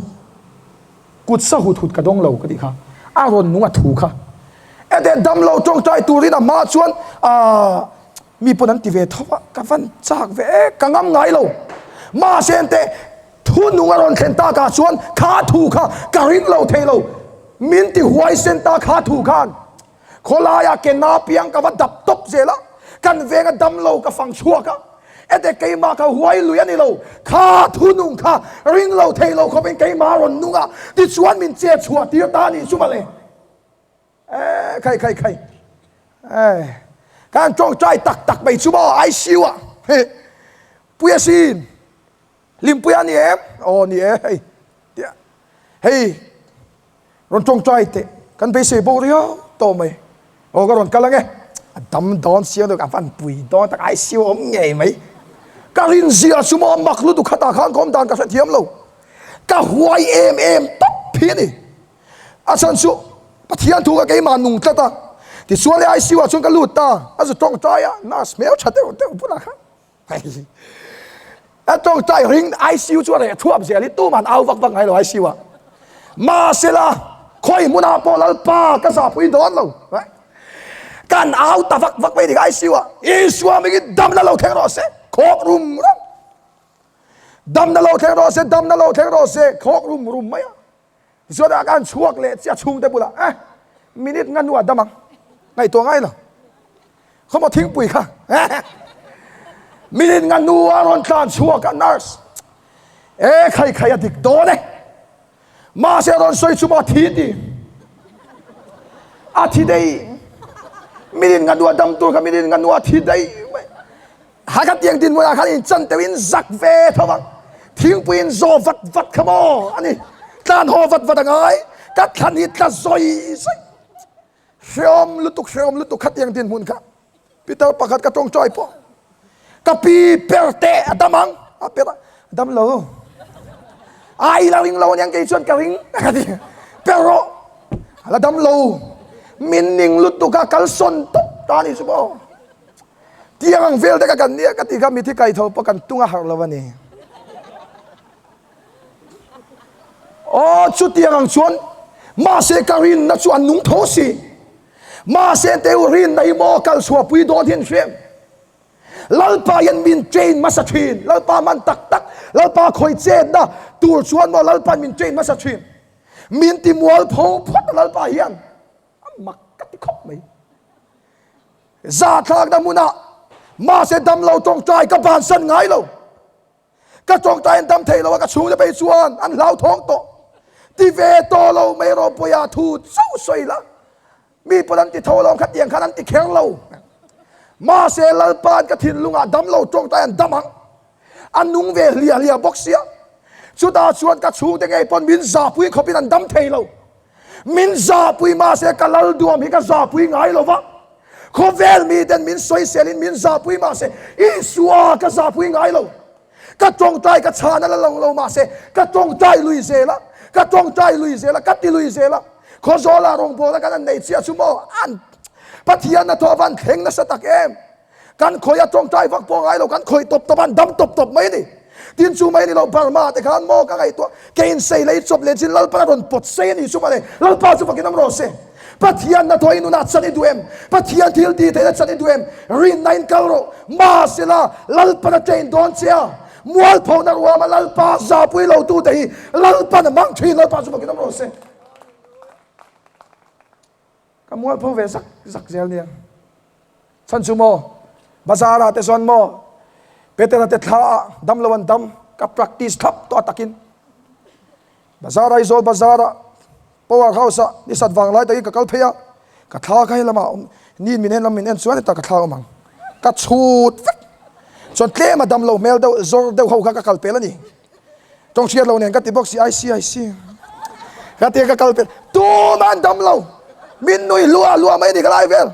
Kut sa hut hut ka dawng lo ka tih kha, a rawn nung a thu kha. Ete damlo tawngtai turin a hma chuan aah mi pawn an ti ve tho a, ka van chak ve e, ka ngam ngai lo. Mahse ente thu nung a rawn thlen takah chuan kha thu kha ka ring lo thei lo, min ti huaisen ta kha thu khan. Khawlaiah ke na piang ka va dap tawp zel a, kan venga damlo ka fang chhuak a, ete keimah ka huai lui a ni lo, kha thu nung kha ring lo thei lo khawpin keimah a rawn nung a, tichuan min che chhuah tir ta a nih chu mawle. Eh, khai khai khai. Eh, kan tawngtai tak tak mai chu maw ICU ah. Puia sin. Limpuia ni em? Aw ni e hei. Tia. Hei rawn tawngtai teh kan beisei bo riau tawh mai. Aw ka rawn kal ange. A dam dawn siang deuh ka van pui dawn tak ICU awm ngei mai. Ka rin zia chu maw mak lutuk khatah khan ka awm dan ka hrethiam lo. Ka huai em em tawp hi a ni. A chhan chu Pathian thu ka keimah nung tlat a. Tichuan le ICU ah chuan ka lut ta. A zu tawngtai a, nurse hmel tha deuh deuh bulah khan. A tawngtai ring ICU chu a reh thuap zel hi tuman au vak vak ngai lo ICU ah. Mahsela khawi hmunah pawh Lalpa ka zahpui dawn lo. Kan au ta vak vak mai ni ka ICU ah. Isua hmingin damna lo thleng rawh se. Khawk rum rum. Damna lo thleng rawh se, damna lo thleng rawh se. Khawk rum rum mai a. Tichuan a kan chhuak leh chiah chhungte bulah eh minute nga hnuah dam ang. Ngaihtuah ngai lo. Khawmaw thingpui kha. Minute nga hnuah rawn tlan chhuak a nurse. E khai khai a dik dawn e. Mahse rawn sawi chu maw thi ti. A thi dei. Minute nga hnuah dam tur kha minute nga hnuah thi dei mai. Ha kha tiang dinhmunah khan in chan teuh in zak ve tho vang. Thingpui in zaw vat vat kha maw a ni. Tlan haw vat vat a ngai. Ka thlan hi tla zawi zawi. Hreawm lutuk hreawm lutuk kha tiang dinhmun kha. Peter pakhat ka tawngtai pawh. Ka pi per te a dam ang. A per a dam lo. Ai la ring lo aniang kei chuan ka ring ka ti. Per rawh. A la dam lo. Min ning lutuk a kalsawn tawp ta ni chu maw. Tiang ang vel te ka kan nia ka ti kha mithi kai tho pawh kan tung a harh lo a ni. Aw chutiang ang chuan mahse ka rinna chu a nung tho si. Mahse teu rinna hi maw kal chhuah pui dawn hian hriam. Lalpa hian min train hmasa thin. Lalpa man tak tak Lalpa khawi chetna tur chuan maw Lalpa'n min train hmasa thin. Min ti mual pho phawt a Lalpa hian. A mak ka ti khawp mai. Zahthlakna hmunah mahse damlo tawngtai ka bansan ngai lo. Ka tawngtai an dam thei lo a, ka chhungte phei chuan an hlauthawng tawh. Ti ve tawh lo mai rawh Puia thu chauh sawi la. Mi pawn an ti tho lo, khatiang khan an ti kher lo. Mahse Lalpa'n ka thinlungah damlo tawngtai an dam ang. A nung ve hliah hliah bawk sia. Chutah chuan ka chhungte ngei pawn min zahpui khawpin an dam thei lo. Min zahpui mahse ka lal duam hi ka zahpui ngai lo va. Khawvel miten min sawiselin min zahpui mahse Isua ka zahpui ngai lo. Ka tawngtai ka chhan a la lang lo mahse ka tawngtai lui zel a, ka tawngtai lui zel a, ka ti lui zel a. Khawzawla rawngbawlna kan han nei chiah chu maw an Pathian hnathawh van thleng nasa tak em. Kan khawi a tawngtai vak pawh ngai lo, kan khawi tawp tawp a, an dam tawp tawp mai a ni. Tin chu mai a ni lo, Burma te khan maw ka ngaihtuah, ke in sei lei chawp leh chin Lalpa a rawn pawt sei a ni chu mawle, Lalpa chu fakin awm rawh se. Pathian hnathawh i nunah chan i duh em? Pathian thil tih theihna chan i duh em? Rinna in kal rawh. Mahsela, Lalpan a train dawn che a, mualphona ruama Lalpa zahpui lo tute hi Lalpan a hmang thin, Lalpa chu fakin awm rawh se. Ka mualpho ve zak zak zel nia. Chhan chu maw, bazar ah te chuan maw, Petera te thla ah dam lo an dam, ka practice thlap tawh a takin. Bazar Aizawl bazar ah power house ah ni sat vang lai takin ka kal phei a, ka thla kha helam ah awm, ni in min en lam min en chuan hetah ka thla awm ang. Ka chhut vek. Chuan tlem a dam lo hmel deuh zawr deuh ho kha ka kal pel a ni. Tawng hriat lo nen ka ti bawk si, I see, I see. Ka ti ka kal pel. Tumah an dam lo. Min nui hluah hluah mai ni ka lai vel.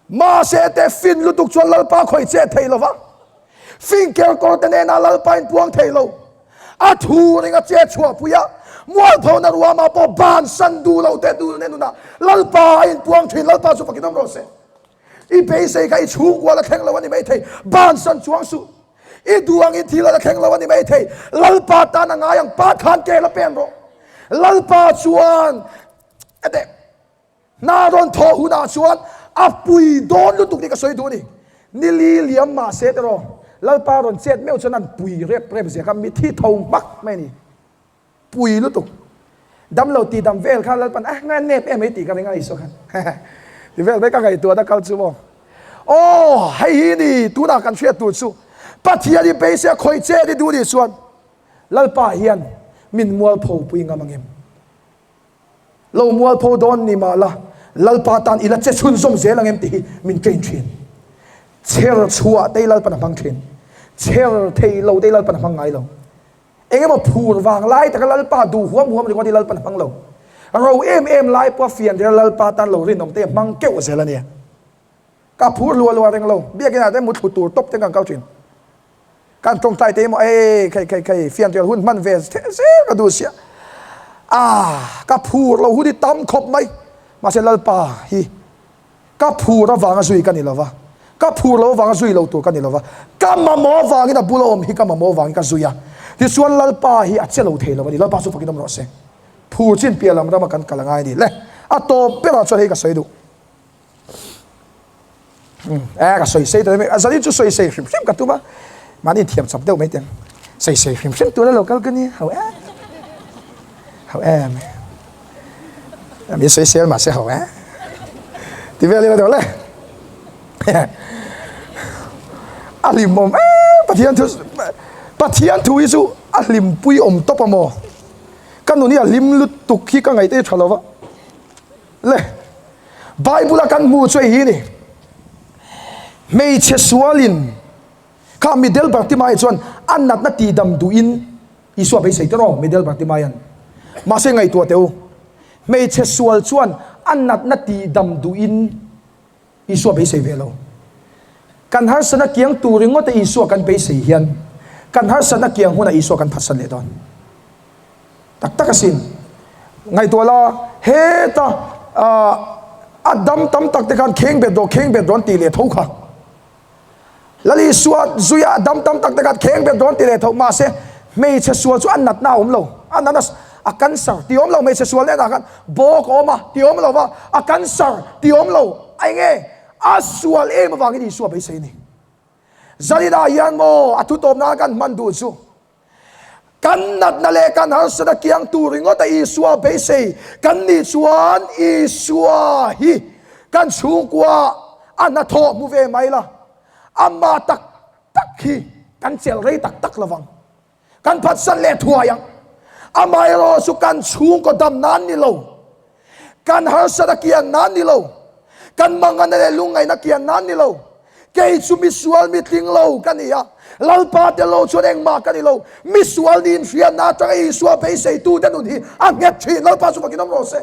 Mahse te fin lutuk chuan Lalpa khawih che thei lo va. Fin kerkawr te nena Lalpa in puang thei lo. A thu ring a che chhuah pui a. Mualphona ruama pawh bansan duh lo te duh ne nunah Lalpa a in puang thin. Lalpa chu fakin awm rawh se. I beisei kha i chhungkual a thleng lo a ni maithei. Bansan chuang suh. I duh angin thil a la thleng lo a ni maithei. Lalpa tan a ngai ang, pa khan ke la pen rawh. Lalpa chuan ete hna rawn thawh hunah chuan a pui dawn lutuk tih ka sawi duh a ni. Ni li liam mah se te rawh, Lalpa rawn chet meuh chuan an pui rep rep zia kha mithi tho hmak mai a ni. Pui lutuk. Damlo tih dam vel kha Lalpan a ngai nep em mai tih ka ring a Isua khan. Ti vel mai ka ngaihtuahna kal chu maw. Aw hei hi ni tunah kan hriat tur chu Pathian i beisei a khawih che ni duh ni chuan Lalpa hian min mualpho pui ngam angem. Lo mualpho dawn ni mah la Lalpa tan i la che chhunzawm zel angem tih hi min train thin. Chher chhuah te hi Lalpan a hmang thin. Chher thei lo te hi Lalpan a hmang ngai lo. Eng emaw phur vang lai taka Lalpa duh huam huam ringawt hi Lalpan a hmang lo. Ro em em lai pawh a fian tir a Lalpa tan lo rinawm te a hmang keuh zel a nia. Ka phur luah luah reng lo. Biakinah te muthlu tur tawp te kan kal thin. Kan tawngtai te emaw ei khei khei khei fian tir hun hman ve zel ka duh sia. Ah ka phur lo hun hi tam khawp mai. Mahse Lalpa hi Ka phur avanga zui ka ni lo va, ka phur lo avanga zui lo tur ka ni lo va, ka mamawh avangin a bula awm hi ka mamawh avangin ka zui a. Tichuan Lalpa hi a che lo thei lo a ni, Lalpa chu fakin awm rawh se. Phur chin piah lam rama kan kal a ngai a ni le. A tawp berah chuan hei ka sawi duh. Eh ka sawi sei ta mai a zanin chu sawi sei hrim hrim ka tum a mahni in thiam chap deuh mai teng sawi sei hrim hrim tur a lo kal ka ni ho em ho em mi sawi sel mahse ho em ti vel ila deuh le a hlim awm em Pathian thu Pathian thu hi chu a hlimpui awm tawp a maw ka nun hi a hlim lutuk hi ka ngaih te hi tha lo va Le, Bible a kan hmuh chu hei hi ni, Hmeichhe sualin kha Midel Bartimai chuan a natna tihdam duhin Isua beisei tawh rawh, Midel Bartimaian. Mahse ngaihtuah teh u, hmeichhe sual chuan a natna tihdam duhin Isua beisei ve lo. Kan harsatna kiang tur ringawta Isua kan beisei hian kan harsatna kiang hunah Isua kan phatsan leh dawn. Tak tak asin. Ngaihtuah la, heta a dam tam tak te khan kheng bet rawh, kheng bet rawh an tih leh tho kha. Lal Isua zuia a dam tam tak te khan kheng bet rawh an ti leh tho. Mahse, hmeichhe sual chu a natna a awm lo. A natna a cancer ti awm lo hmeichhe sual hnenah khan bawk a awm a ti awm lo va, a cancer ti awm lo. A enge? A sual em avangin Isua beisei a ni. Zalinah hian maw a thutawp nan kan hman duh chu Kan natna leh kan harsatna kiang tur ringawta Isua beisei kan nih chuan Isua hi kan chhungkua a hnathawh hmu ve mai la, amah tak tak hi kan chelh rei tak tak lovang. Kan phatsan leh thuai ang. Amaherawh chu kan chhungkaw dam nan ni lo, kan harsatna kiang nan ni lo, kan manganna leh lungngaihna kiang nan ni lo, Kei chu misual mitling lo ka ni a, Lalpa tel lo chuan engmah ka ni lo. Misual niin hriatna atanga Isua beiseitute nun hi a nghet thin. Lalpa chu fakin awm rawh se.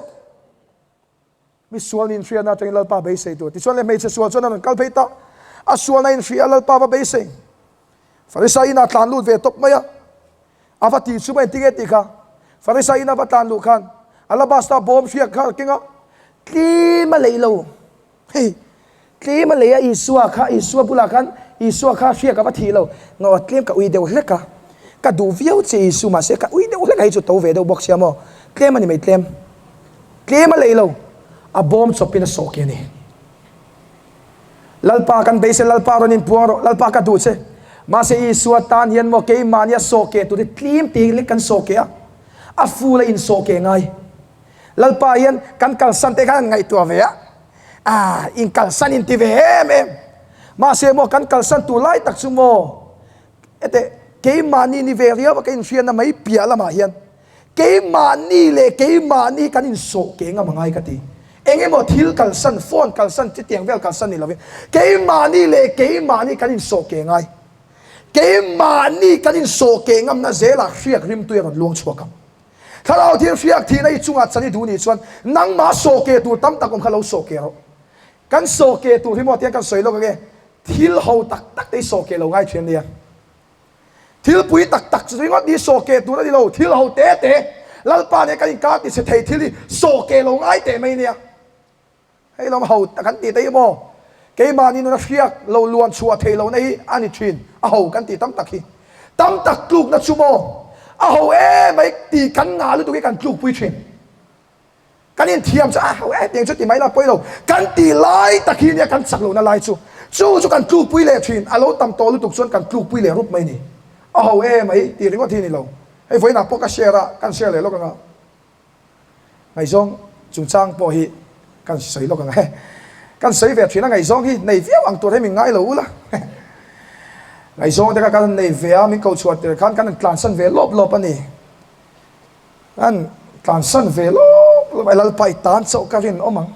Misual niin hriatna atangin Lalpa beiseitu. Tichuan le hmeichhe sual chuan a rawn kal phei ta. A sualna inhria Lalpa va beisei. Farisai inah tlan lut ve tawp mai a. A va tih chu mai engtin nge tih kha. Farisai ina va tlan luh khan alabasta bawm hriak kha a keng a, tlem a lei lo. Hei, tlem a lei a Isua kha, Isua bulah khan Isua kha hriak a va thih lo. Ngaw tlem ka ui deuh hlek a, ka duh viau che Isu mahse ka ui deuh hlek a hei chu to ve deuh bawk sia maw. Tlem a ni mai tlem. Tlem a lei lo, a bawm chawpin a sawh ke a ni. Lalpa kan beisei Lalpa rawn inpuang rawh, Lalpa ka duh che. Mahse Isua tan hian maw keimahni a sawh ke tur hi tlem te lek kan sawh ke a, a full a insawh ke ngai. Lalpa hian kan kalsan te khan an ngaihtuah ve a, ah in kalsan in ti ve em em. Mahse maw kan kalsan tur lai tak chu maw ete keimahni ni ve riau a ka inhriatna mai piah lamah hian keimahni leh keimahni kan insawh ke ngam angai ka ti. Eng emaw thil kalsan, phone kalsan, chutiang vel kalsan ni lovin keimahni leh keimahni kan insawh ke ngai. Keimahni kan insawh ke ngamna zelah hriak rimtui a rawn luang chhuak ang. Thlarau thil hriak thihna i chungah chan i duh nih chuan nangmah sawhke tur tam tak awm kha lo sawhke rawh. Kan sawhke tur hi maw tiang kan sawi lawk ange, thil ho tak tak te hi sawhke lo ngai thin ania. Thil pui tak tak ringawt hi sawhke tur a ni lo, thil ho te te Lalpa nen kan inkar ti chhe thei thil hi sawhke lo ngai teh mai ania. Hei lawm ho tak kan tih te hi maw? Keimahni nuna hriak lo luan chhuah theih lohna hi a ni thin, a ho kan tih tam tak hi. Tam tak tlukna chu maw? A ho em mai tih kan ngah lutuk hi kan tlukpui thin. Kan inthiam chu a ho em tiang chu ti mai la pawi lo. Kan tih lai tak hi nia kan chak lohna lai chu. Chu chu kan tlukpui leh thin, a lo tam tawh lutuk chuan kan tlukpui leh rup mai ni. A ho em mai tih ringawt hi a ni lo. Hei vawiinah pawh ka share a, kan share leh lawk ang a. Ngaihzawng chungchang pawh hi kan sawi lawk ang e. Kan sawi ve thin a, ngaihzawng hi nei viau ang tur hi min ngai lo ula. Ngaihzawng te kha kan nei ve a, min ko chhuah tir khan kan tlansan ve lawp lawp a ni. Kan tlansan ve lawp lawp a, Lalpa i tan chauh ka rin awm ang.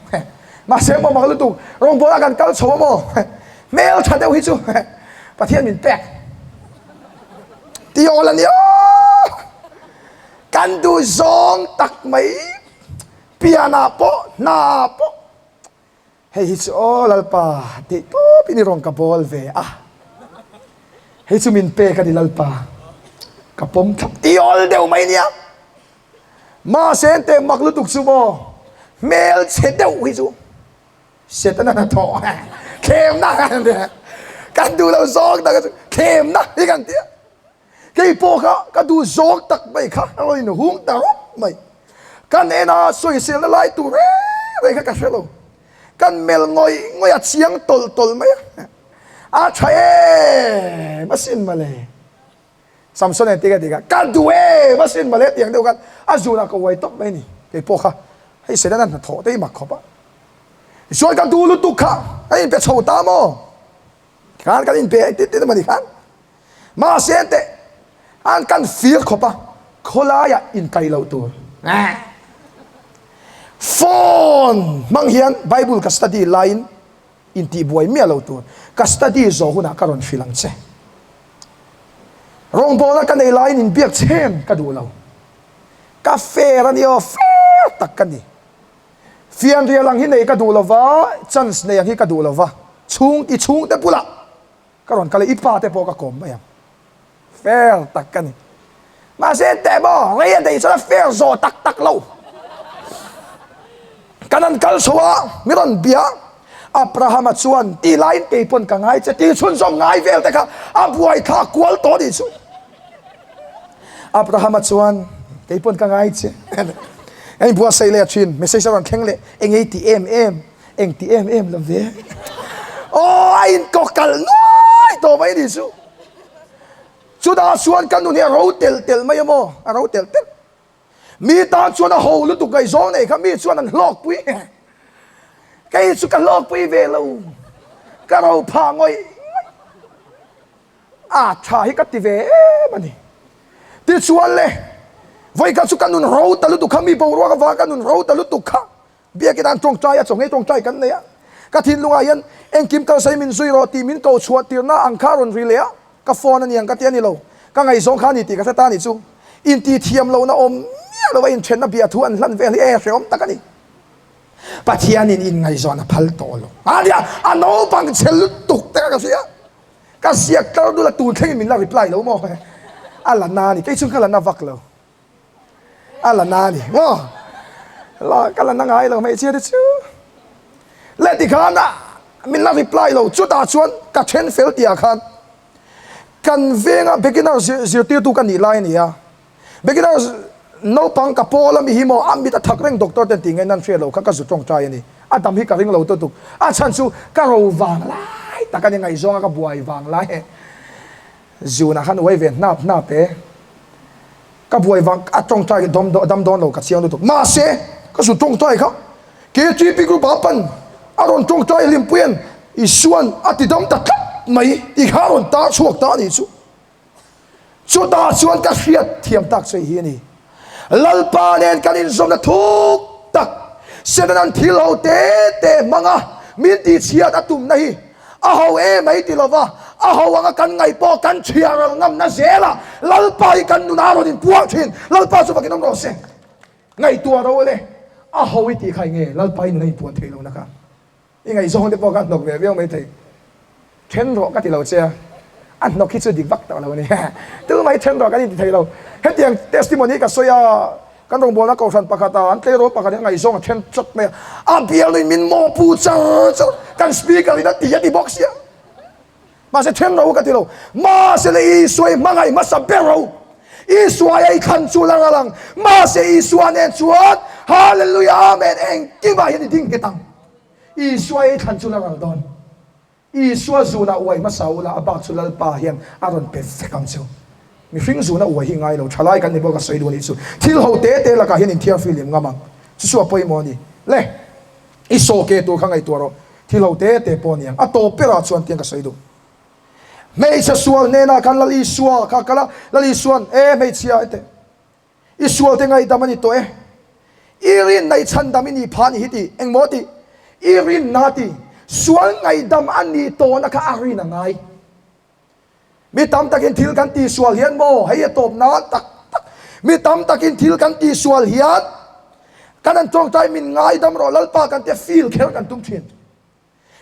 Mahse maw mak lutuk, rawngbawlah kan kal chho a maw? Hmel tha deuh hi chu Pathian min pek tih awl a nia. Kan duh zawng tak mai pianah pawh hnaah pawh hei hi chu aw Lalpa tih tawp in i rawn ka bawl ve a, hei chu min pek a ni Lalpa ka pawm thlap ti awl deuh mai nia. Mahse teh mak lutuk chu maw hmel chhe deuh hi chu Setana hnathawh thlemna kan ti a, kan duh loh zawng tak chu thlemna hi kan ti a. Kei pawh kha ka duh zawng tak mai kha a rawn inhung ta rawp mai. Kan ena sawiselna lai tur reng reng kha ka hre lo. Kan melh ngawih ngawih a chiang tawlh tawlh mai a. A tha em asin mawle. Samson en tika tika ka duh em asin mawle tiang deuh khan a zunah ka uai tawp mai a ni. Kei pawh kha hei Setana hnathawh te hi mak khawp a. Tichuan ka duh lutuk kha a inpe chho ta maw? Khan kan inpe engtin tin emaw ni khan. Mahse teh an kan fir khawp a, khawlaiah inkai loh tur. Phone hmang hian Bible ka study laiin intihbuai miah lo tur. Ka study zawh hunah ka rawn hrilh ang che. Rawngbawlna ka nei laiin inbiak chhen ka duh lo. Ka fair a ni aw, fair tak ka ni. Fianrial ang hi nei ka duh lo va, chance nei ang hi ka duh lo va, chhung i chhungte bulah ka rawn kal a, i pa te pawh ka kawm mai ang. Fair tak ka ni. Mahse teh maw, rei a daih chuan a fair zawh tak tak lo. Kan han kal chho a, mi rawn bia Abrahama chuan ti laiin kei pawn ka ngai che tih chhunzawm ngai vel te kha a buaithlak kual tawh a nih chu. Abrahama chuan kei pawn ka ngai che. Ka inbuatsaih leh a thin, message a rawn thleng leh, eng ei ti em em, eng ti em em lo ve. Aw a inkawkalh nuai tawh mai a nih chu. Chutah chuan ka nun hi a ro telh telh mai a maw, a ro telh telh. Mi tan chuan a ho lutuk ngaihzawng nei kha mi chuan an hlawkpui. Kei chu ka hlawkpui ve lo. Ka ro phah ngawih ngawih. A tha hi ka ti ve em a ni. Tichuan le, vawikhat chu ka nun ro ta lutuk kha, mi boruak avanga ka nun ro ta lutuk kha Biakin an tawngtai a, chawngei tawngtai kan nei a. Ka thinlungah hian engkim kalsawi min zui rawh tih min ko chhuah tirna ang kha a rawn ri leh a, ka phone a ni ang ka ti a ni lo. Ka ngaihzawng kha a ni tih ka hre ta a nih chu. Intithiam lohna awm miah lo a inthenna bia thu an hlan vel hi e hrehawm tak a ni. Pathianin inngaihzawn a phal tawh lo a nia, a naupang chhe lutuk te kha ka hria. Ka ziak tlar dul a, tun thlengin min la reply lo maw? A la na a ni, kei chu ka la na vak lo. A la na a ni maw? La ka la na ngai lo hmeichhia te chu. Le tikhan a min la reply lo chutah chuan ka then fel tih ah khan kan venga beginner zirtirtu ka nih lai a ni a. Beginner naupang ka pawl a mi hi maw a mit a thak reng doctor ten tih ngaihna an hriat loh kha ka zu tawngtai a ni. A dam hi ka ring lo tutuk. A chhan chu ka ro vang lai tak a ni ngaihzawng a ka buai vang lai e. Zunah khan uai ve hnap hnap e. Ka buai vang a tawngtai hi dawm dam dawn lo ka chiang lutuk. Mahse ka zu tawngtai kha KTP group ah pan a rawn tawngtai Hlimpuia'n Isua'n a ti dam ta tlat mai tih kha a rawn tar chhuak ta a nih chu. Chutah chuan ka hriat thiam tak che hi a ni. Lalpa nen kan inzawmna thuk tak Setana'n thil ho te te hmanga min tihchhiat a tumna hi a ho em ai ti lova, a ho anga kan ngaih pawh kan chhiar ral ngamna zela Lalpa hi kan nunah a rawn inpuang thin. Lalpa chu fakin awm rawh se. Ngaihtuah ro le, a ho i tih kha enge Lalpa i nuna inpuan theih lohna kha? I ngaihzawng te pawh kha a hnawk ve viau maithei. Then rawh ka ti lo che a, a hnawk hi chu dik vak tawh lo a ni. Tumah hi then rawh kan inti thei lo. Hetiang testimony hi ka sawi a, kan rawngbawlna kohhran pakhat ah an tleirawl pakhat hi a ngaihzawng a then chawt mai a, a bialnu in min mawhpuh char char, kan speaker in a ti a ti bawk sia. Mahse then rawh u ka ti lo. Mahse le Isua i hmangaih hmasa ber rawh u. Isua i ei thlan chu la ral ang. Mahse Isua nen chuan Hallelujah Amen engkimah hian i ding nghet ang. Isua ei thlan chu la ral dawn. Isua zunah uai hmasa ula a bak chu Lalpa hian a rawn pe vek ang chu. Mihring zuna uai hi ngai lo. Thalai kan ni bawk a sawi duh a nih chu. Thil ho te te lakah hian inthiar fihlim ngam ang. Chu chu a pawimawh a ni. Le, i saw ke tur kha ngaihtuah rawh. Thil ho te te pawh a ni ang. A tawp berah chuan tiang ka sawi duh. Hmeichhe sual hnenah khan Lal Isua kha kal a, Lal Isua'n, E hmeichhia, heti. I sualte ngaihdam a ni tawh e. I rinna i chhandam i nih phah a nih hi tih engmaw tih? I rinna tih sual ngaihdam a nih tawhna kha a rin a ngai. Mi tam takin thil kan tihsual hian maw hei a tawp nan tak tak. Mi tam takin thil kan tihsual hian kan an tawngtai min ngaidam rawh Lalpa kan tia feel kher kan tum thin.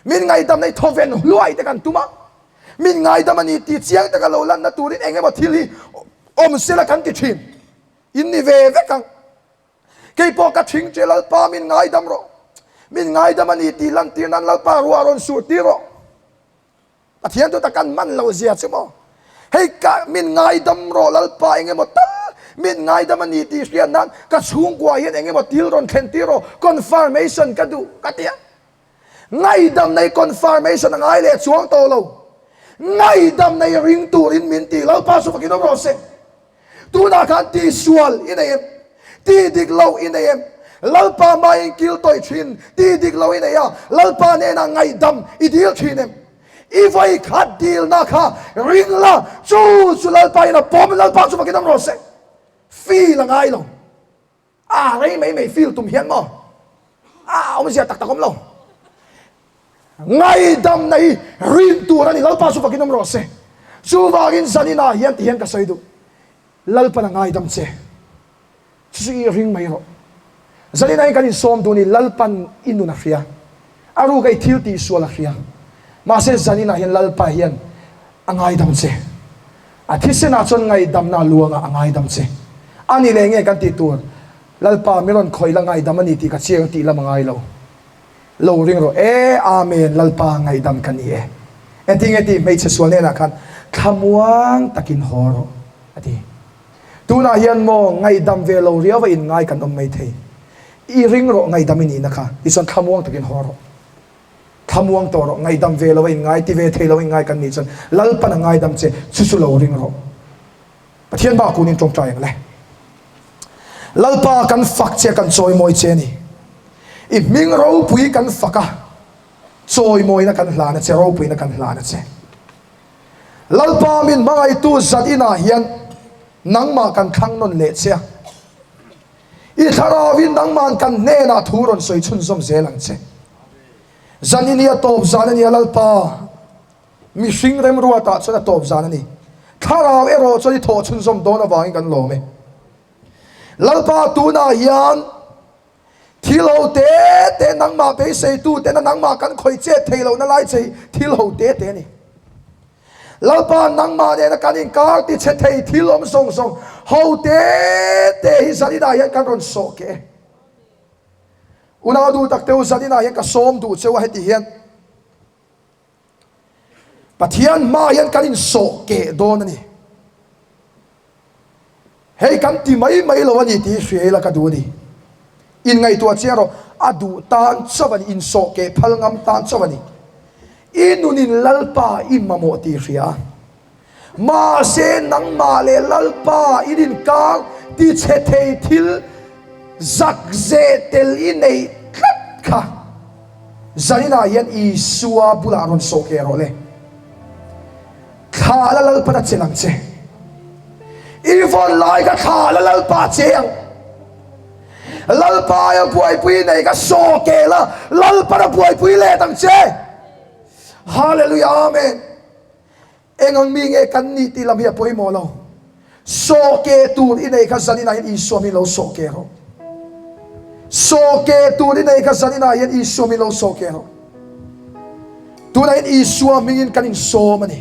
Min ngaidam nei thawven hluai te kan tum a, min ngaidam a ni tih chiang taka lo lanna turin eng emaw thil hi awm sela kan ti thin. In ni ve vek ang. Kei pawh ka thing che Lalpa min ngaidam rawh. Min ngaidam a ni tih lantir nan Lalpa ruah rawn sur tir rawh. Pathian chu ta kan man lo zia chu maw? Hei ka min ngaidam rawh Lalpa eng emaw tal min ngaidam a ni tih hriat nan ka chhungkua hian eng emaw thil rawn thlen tir rawh confirmation ka duh ka ti a. Ngaihdam nei confirmation a ngai leh chuang tawh lo. Ngaihdam nei ring turin min ti Lalpa chu fakin awm rawh se. Tunah khan tihsual i nei em? Tih dik loh i nei em? Lalpa hmain kil tawih thin, tih dik loh i nei a, Lalpa hnenah ngaihdam i dil thin em? I vawi khat dilna kha ring la, chu chu Lalpa in a pawm, Lalpa chu fakin awm rawh se. Feel a ngai lo. A rei mai mai feel tum hian maw? A awmzia tak tak awm lo. Ngaidamna hi rin tur a ni, Lalpa chu fakin awm rawh se. Chuvangin zaninah hian ti hian ka sawi duh, Lalpan a ngaidam che, chu chu i ring mai rawh. Zaninah hian kan insawm duh ni, Lalpan i nun a hria, a ruka i thil tihsual a hria. Mahse zaninah hian Lalpa hian a ngaidam che. A thisenah chuan ngaidamna a luangah a ngaidam che. A ni leh nge kan tih tur, Lalpa mi rawn khawih la ngaidam a ni tih ka chiang tih lam a ngai lo. Lo ring rawh e, Amen, Lalpa ngaihdam ka ni e. Engtin nge tih hmeichhe sual hnenah khan thlamuang takin haw rawh a ti. Tunah hian maw ngaihdam ve lo riau a inngai kan awm mai thei. I ring rawh ngaihdam i nihna kha, tichuan thlamuang takin haw rawh. Thlamuang tawh rawh, ngaihdam ve lo a inngai, ti ve thei lo a inngai kan nih chuan Lalpan a ngaidam che, chu chu lo ring rawh. Pathian bak kunin tawngtai ang le. Lalpa kan fak che kan chawimawi che a ni. I hming ropui kan fak a, chawimawina kan hlan a che, ropuina kan hlan a che. Lalpa min hmangaihtu zat inah hian nangmah kan thlang nawn leh che a. I thlarauin nangmahn kan hnenah thu rawn sawi chhunzawm zel ang che. Zan i nia tawp zan a nia Lalpa. Mihring remruatah chuan a tawp zan a ni. Thlarau erawh chuan i thawh chhunzawm dawn avangin kan lawm e. Lalpa tunah hian thil ho te te nangmah beiseitu tena nangmah kan khawih chet thei lohna lai che hi thil ho te te a ni. Lalpa nangmah nena kan inkar ti chhe thei thil awm zawng zawng ho te te hi zaninah hian kan rawn sawh keh e. Unau duh tak te u zaninah hian ka sawm duh cheu a heti hian. Pathian hmaah hian kan insawh keh dawn a ni. Hei kan ti mai mai lo a ni tih hi hria ila ka duh a ni. Inngaihtuah chiang rawh, a duh tan chauh a ni, insawh keh phal ngam tan chauh a ni. I nunin Lalpa i mamawh tih hria a. Mahse nangmah leh Lalpa in inkar tichhe thei thil zak zeh tel i neih tlat kha zaninah hian Isua bulah rawn sawh keh rawh le. Thla la Lalpan a chelh ang che. I vawn lai kha thla la Lalpa a che ang. Lalpa aia buaipui i nei kha sawh keh la, Lalpan a buaipui let ang che. Hallelujah Amen. Eng ang mi nge kan nih tih lam hi a pawimawh lo. Saw ke tur i nei kha zaninah hian Isua min lo saw ke rawh. Saw ke tur i nei kha zaninah hian Isua min lo saw ke rawh. Tunah hian Isua hmingin kan insawm a ni.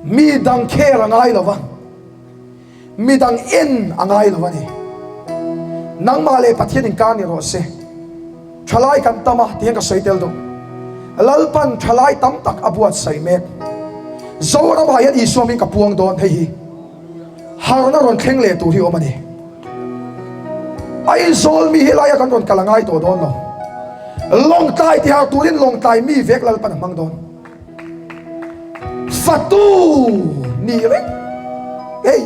Mi dang kher a ngai lo va. Midang en a ngai lo a ni. Nangmah leh Pathian inkar ni rawh se. Thalai kan tam a tihian ka sawi tel duh. Lalpan thalai tam tak a buatsaih mek. Zoramah hian Isua hming ka puang dawn hei hi harna rawn thleng leh tur hi awm a ni. Aizawl mi helaia kan rawn kal a ngai tawh dawn lo. Lawngtlai tihar turin Lawngtlai mi vek Lalpan a hmang dawn. Fatu ni reng hei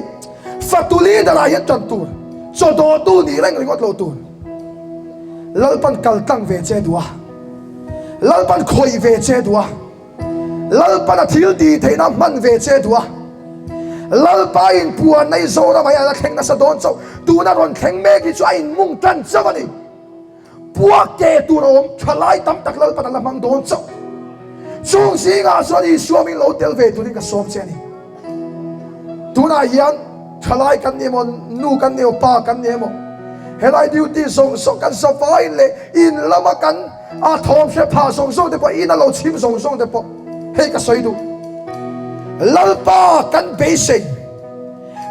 fatu leader ah hian tan tur chaw dawtu ni reng ringawt lo tur Lalpan kal tlang ve che duh a Lalpan khawih ve che duh a Lalpan a thil tih theihna hman ve che duh a Lalpa in puan nei Zoram ah hian a la thleng nasa dawn chauh tuna rawn thleng mek hi chu a inmung tan chauh a ni. Puak ke tur a awm tha lai tam tak Lalpan a la hmang dawn chauh. Chung zingah chuan Isua min lo tel ve turin ka sawm che a ni. Tunah hian thalai kan ni emaw, nu kan ni emaw, pa kan ni emaw, helai duty zawng zawng kan zavaiin leh in lama kan a thawm hre phah zawng zawng te pawh, in a lo chhim zawng zawng te pawh hei ka sawi duh. Lalpa kan beisei,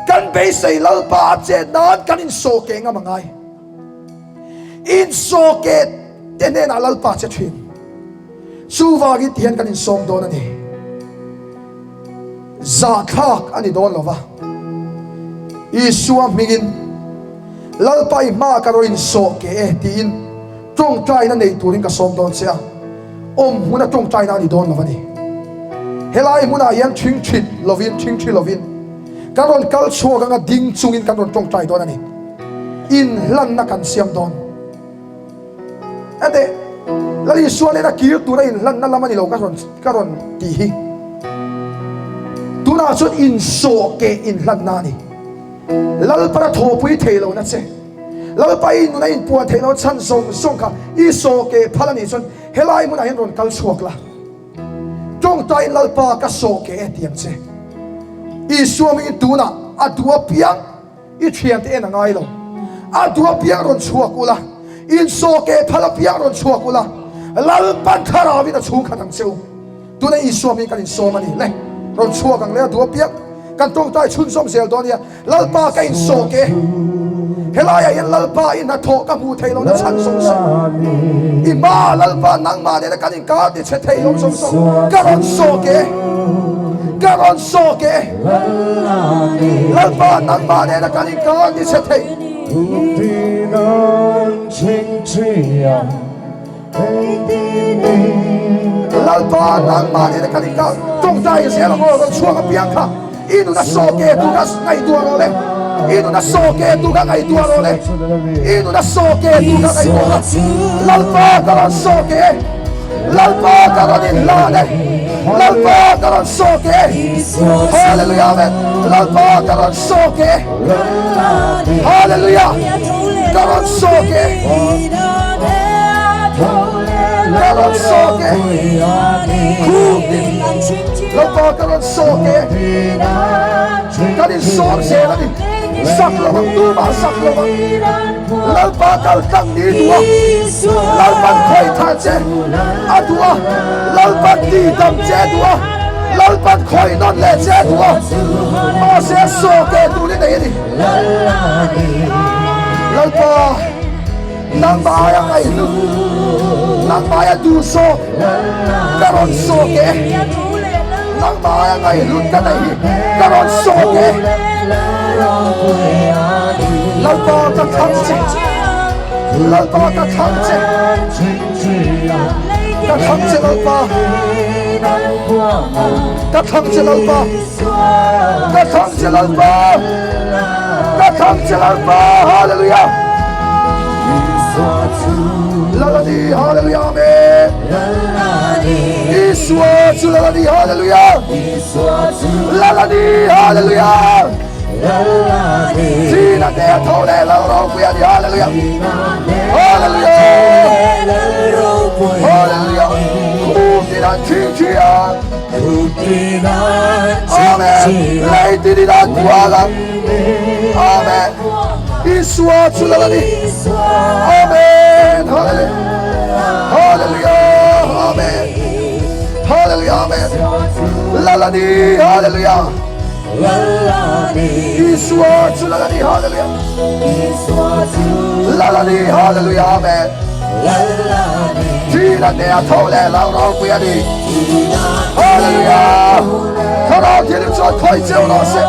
kan beisei Lalpa a chet nan kan insawh keh ngam a ngai. Insawhkeh te hnenah Lalpa che thin. Chuvangin tihian kan insawm dawn a ni. Zahthlak a ni dawn lova. Isua hmingin Lalpa i hmaah ka rawn insawhkeh e tiin. Tawngtaina nei turin ka sawm dawn che a, awm hmuna tawngtaina a ni dawn lo a ni. Helai hmunah hian thingthit lovin, thingthi lovin kan rawn kal chhuak anga ding chungin kan rawn tawngtai dawn a ni. Inhlanna kan siam dawn. Ate, Lal Isua nena kir tura inhlanna lam a ni lo ka rawn ka rawn tih hi. Tunah chuan insawh keh inhlanna a ni. Lalpana thawhpui thei lohna che. Lalpa i nuna inpuan theih loh chhan zawng zawng kha i saw keh phal a nih chuan helai hmunah hian rawn kal chhuak la. Tawngtaiin Lalpa ka saw keh e ti ang che. Isua mingin tunah a duh apiang i thiante en a ngai lo. A duh apiang rawn chhuak ula, insaw keh phal apiang rawn chhuak ula, Lalpan thlarauin a chhungkhat ang che u. Tuna Isua hming kan insawm a ni le. Rawn chhuak ang le a duh apiang kan tawngtai chhunzawm zel dawn nia. Lalpa ka insawk e. Helaiah hian Lalpa i hnathawh ka hmuh theih lohna chhan zawng zawng. I hma Lalpa nangmah nena kan inkar ti chhe thei lo zawng zawng ka rawn sawk e. Ka rawn sawk e. Lalpa nangmah nena kan inkar ti chhe thei. Lalpa nangmah nena kan inkar tawngtai zel ang aw rawn chhuak apiang kha i nun a sawk e tu kha ngaihtuah rawh le i nun a sawk e tu kha ngaihtuah rawh le i nun a sawk e tu kha ngaihtuah rawh Lalpa ka rawn sawk e Lalpa ka rawn inhlan e Lalpa ka rawn sawk e Hallelujah amen Lalpa ka rawn sawk e Hallelujah ka rawn sawk e Ka rawn sawk e Khum Lalpa ka rawn sawk e Kan insawm zel a ni Sak lo ang tumah sak lo ang Lalpa kal tlang ni duh a Lalpan khawi tha che a duh a Lalpan ti dam che a duh a Lalpan khawi nawn leh che a duh a Mahse sawk e tur i nei a ni Lalpa Nangmah aia ngaihlu, nangmah aia duhsawk ka rawn sawk e. Nangmah aia ngaihlut ka neih hi ka rawn sawk e. Lalpa ka thlang che, Lalpa ka thlang che, ka thlang che Lalpa, ka thlang che Lalpa, ka thlang che Lalpa. Ka thlang che Lalpa, Hallelujah. Lalani, Hallelujah, Amen. Isua chu Lalani, Hallelujah. Lalani, Hallelujah. Thina te a tho le lal ropui a ni, Hallelujah. Hallelujah. Hallelujah. Khum tin an thi thi a. Amen. Lei tinin an pual ang. Amen. Isua chu lal a ni. Amen. Hallelujah. Hallelujah. Amen. Hallelujah. Amen. Lal a ni. Hallelujah. Isua chu lal a ni. Hallelujah. Lal a ni. Hallelujah. Amen. Thina te a tho leh lo ropui a ni. Hallelujah! Thlarau Thianghlim chuan khawi cheu rawh se.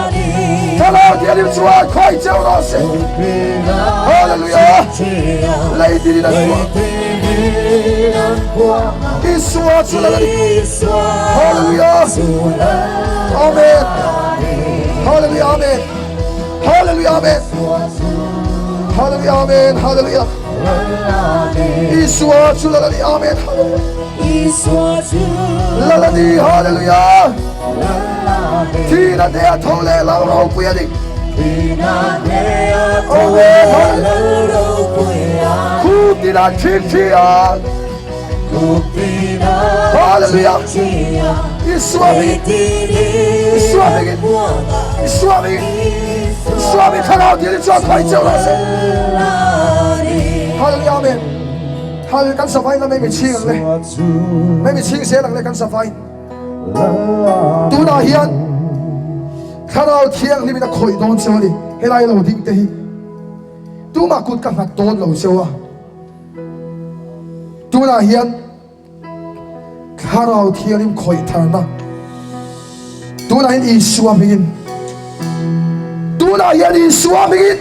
Thlarau Thianghlim chuan khawi cheu rawh se. Hallelujah! Lei dinin an puah. Isua chu lal a ni. Hallelujah! Amen. Hallelujah! Amen. Hallelujah! Amen. Hallelujah! Amen. Hallelujah! Isua chu lal a ni. Amen. Lal a ni. Hallelujah. Thina te a tho leh lo ropui a ni. Amen. Hallelujah. Khutina thik thi a. Hallelujah. Isua mi. Isua mi. Isua mi. Isua mi thlarau dil chuan khoi cheu rawh se. Hallelujah. Amen. Hallelujah. Kan savain la mai mi chhing ang le. Mai mi chhing zel ang le kan savain. Tunah hian thlarau thianghlim in a khawih dawn cheu a ni. Helai lo ding te hi. Tumah kut ka nghat dawn lo cheu a. Tunah hian Thlarau Thianghlim khawih tharna tunah hian Isua hmingin tunah hian Isua hmingin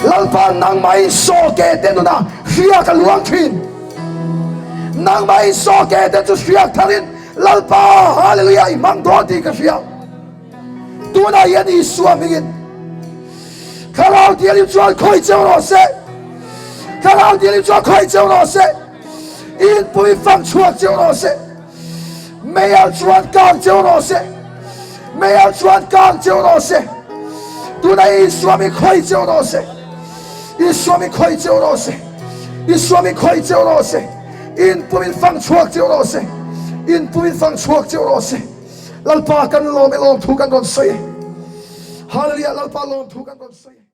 Lalpa nangmah in saw ke te nuna Hriak a luang thin. Nangmah Isua ke te chu hriak tharin Lalpa Hallelujah i hmang dawn tih ka hria. Tunah hian Isua hmingin Thlarau Thianghlim chuan khawi cheu rawh se. Thlarau Thianghlim chuan khawi cheu rawh se. Inpui fang chhuak cheu rawh se. Meial chuan kang cheu rawh se. Meial chuan kang cheu rawh se. Tunah Isua mi khawi cheu rawh se. Isua mi khawi cheu rawh se. Isua mi khawi cheu rawh se. Inpumin fang chhuak cheu rawh se. Inpumin fang chhuak cheu rawh se. Lalpa kan lawm e lawm thu kan rawn sawi e. Hallelujah Lalpa lawm thu kan rawn sawi e.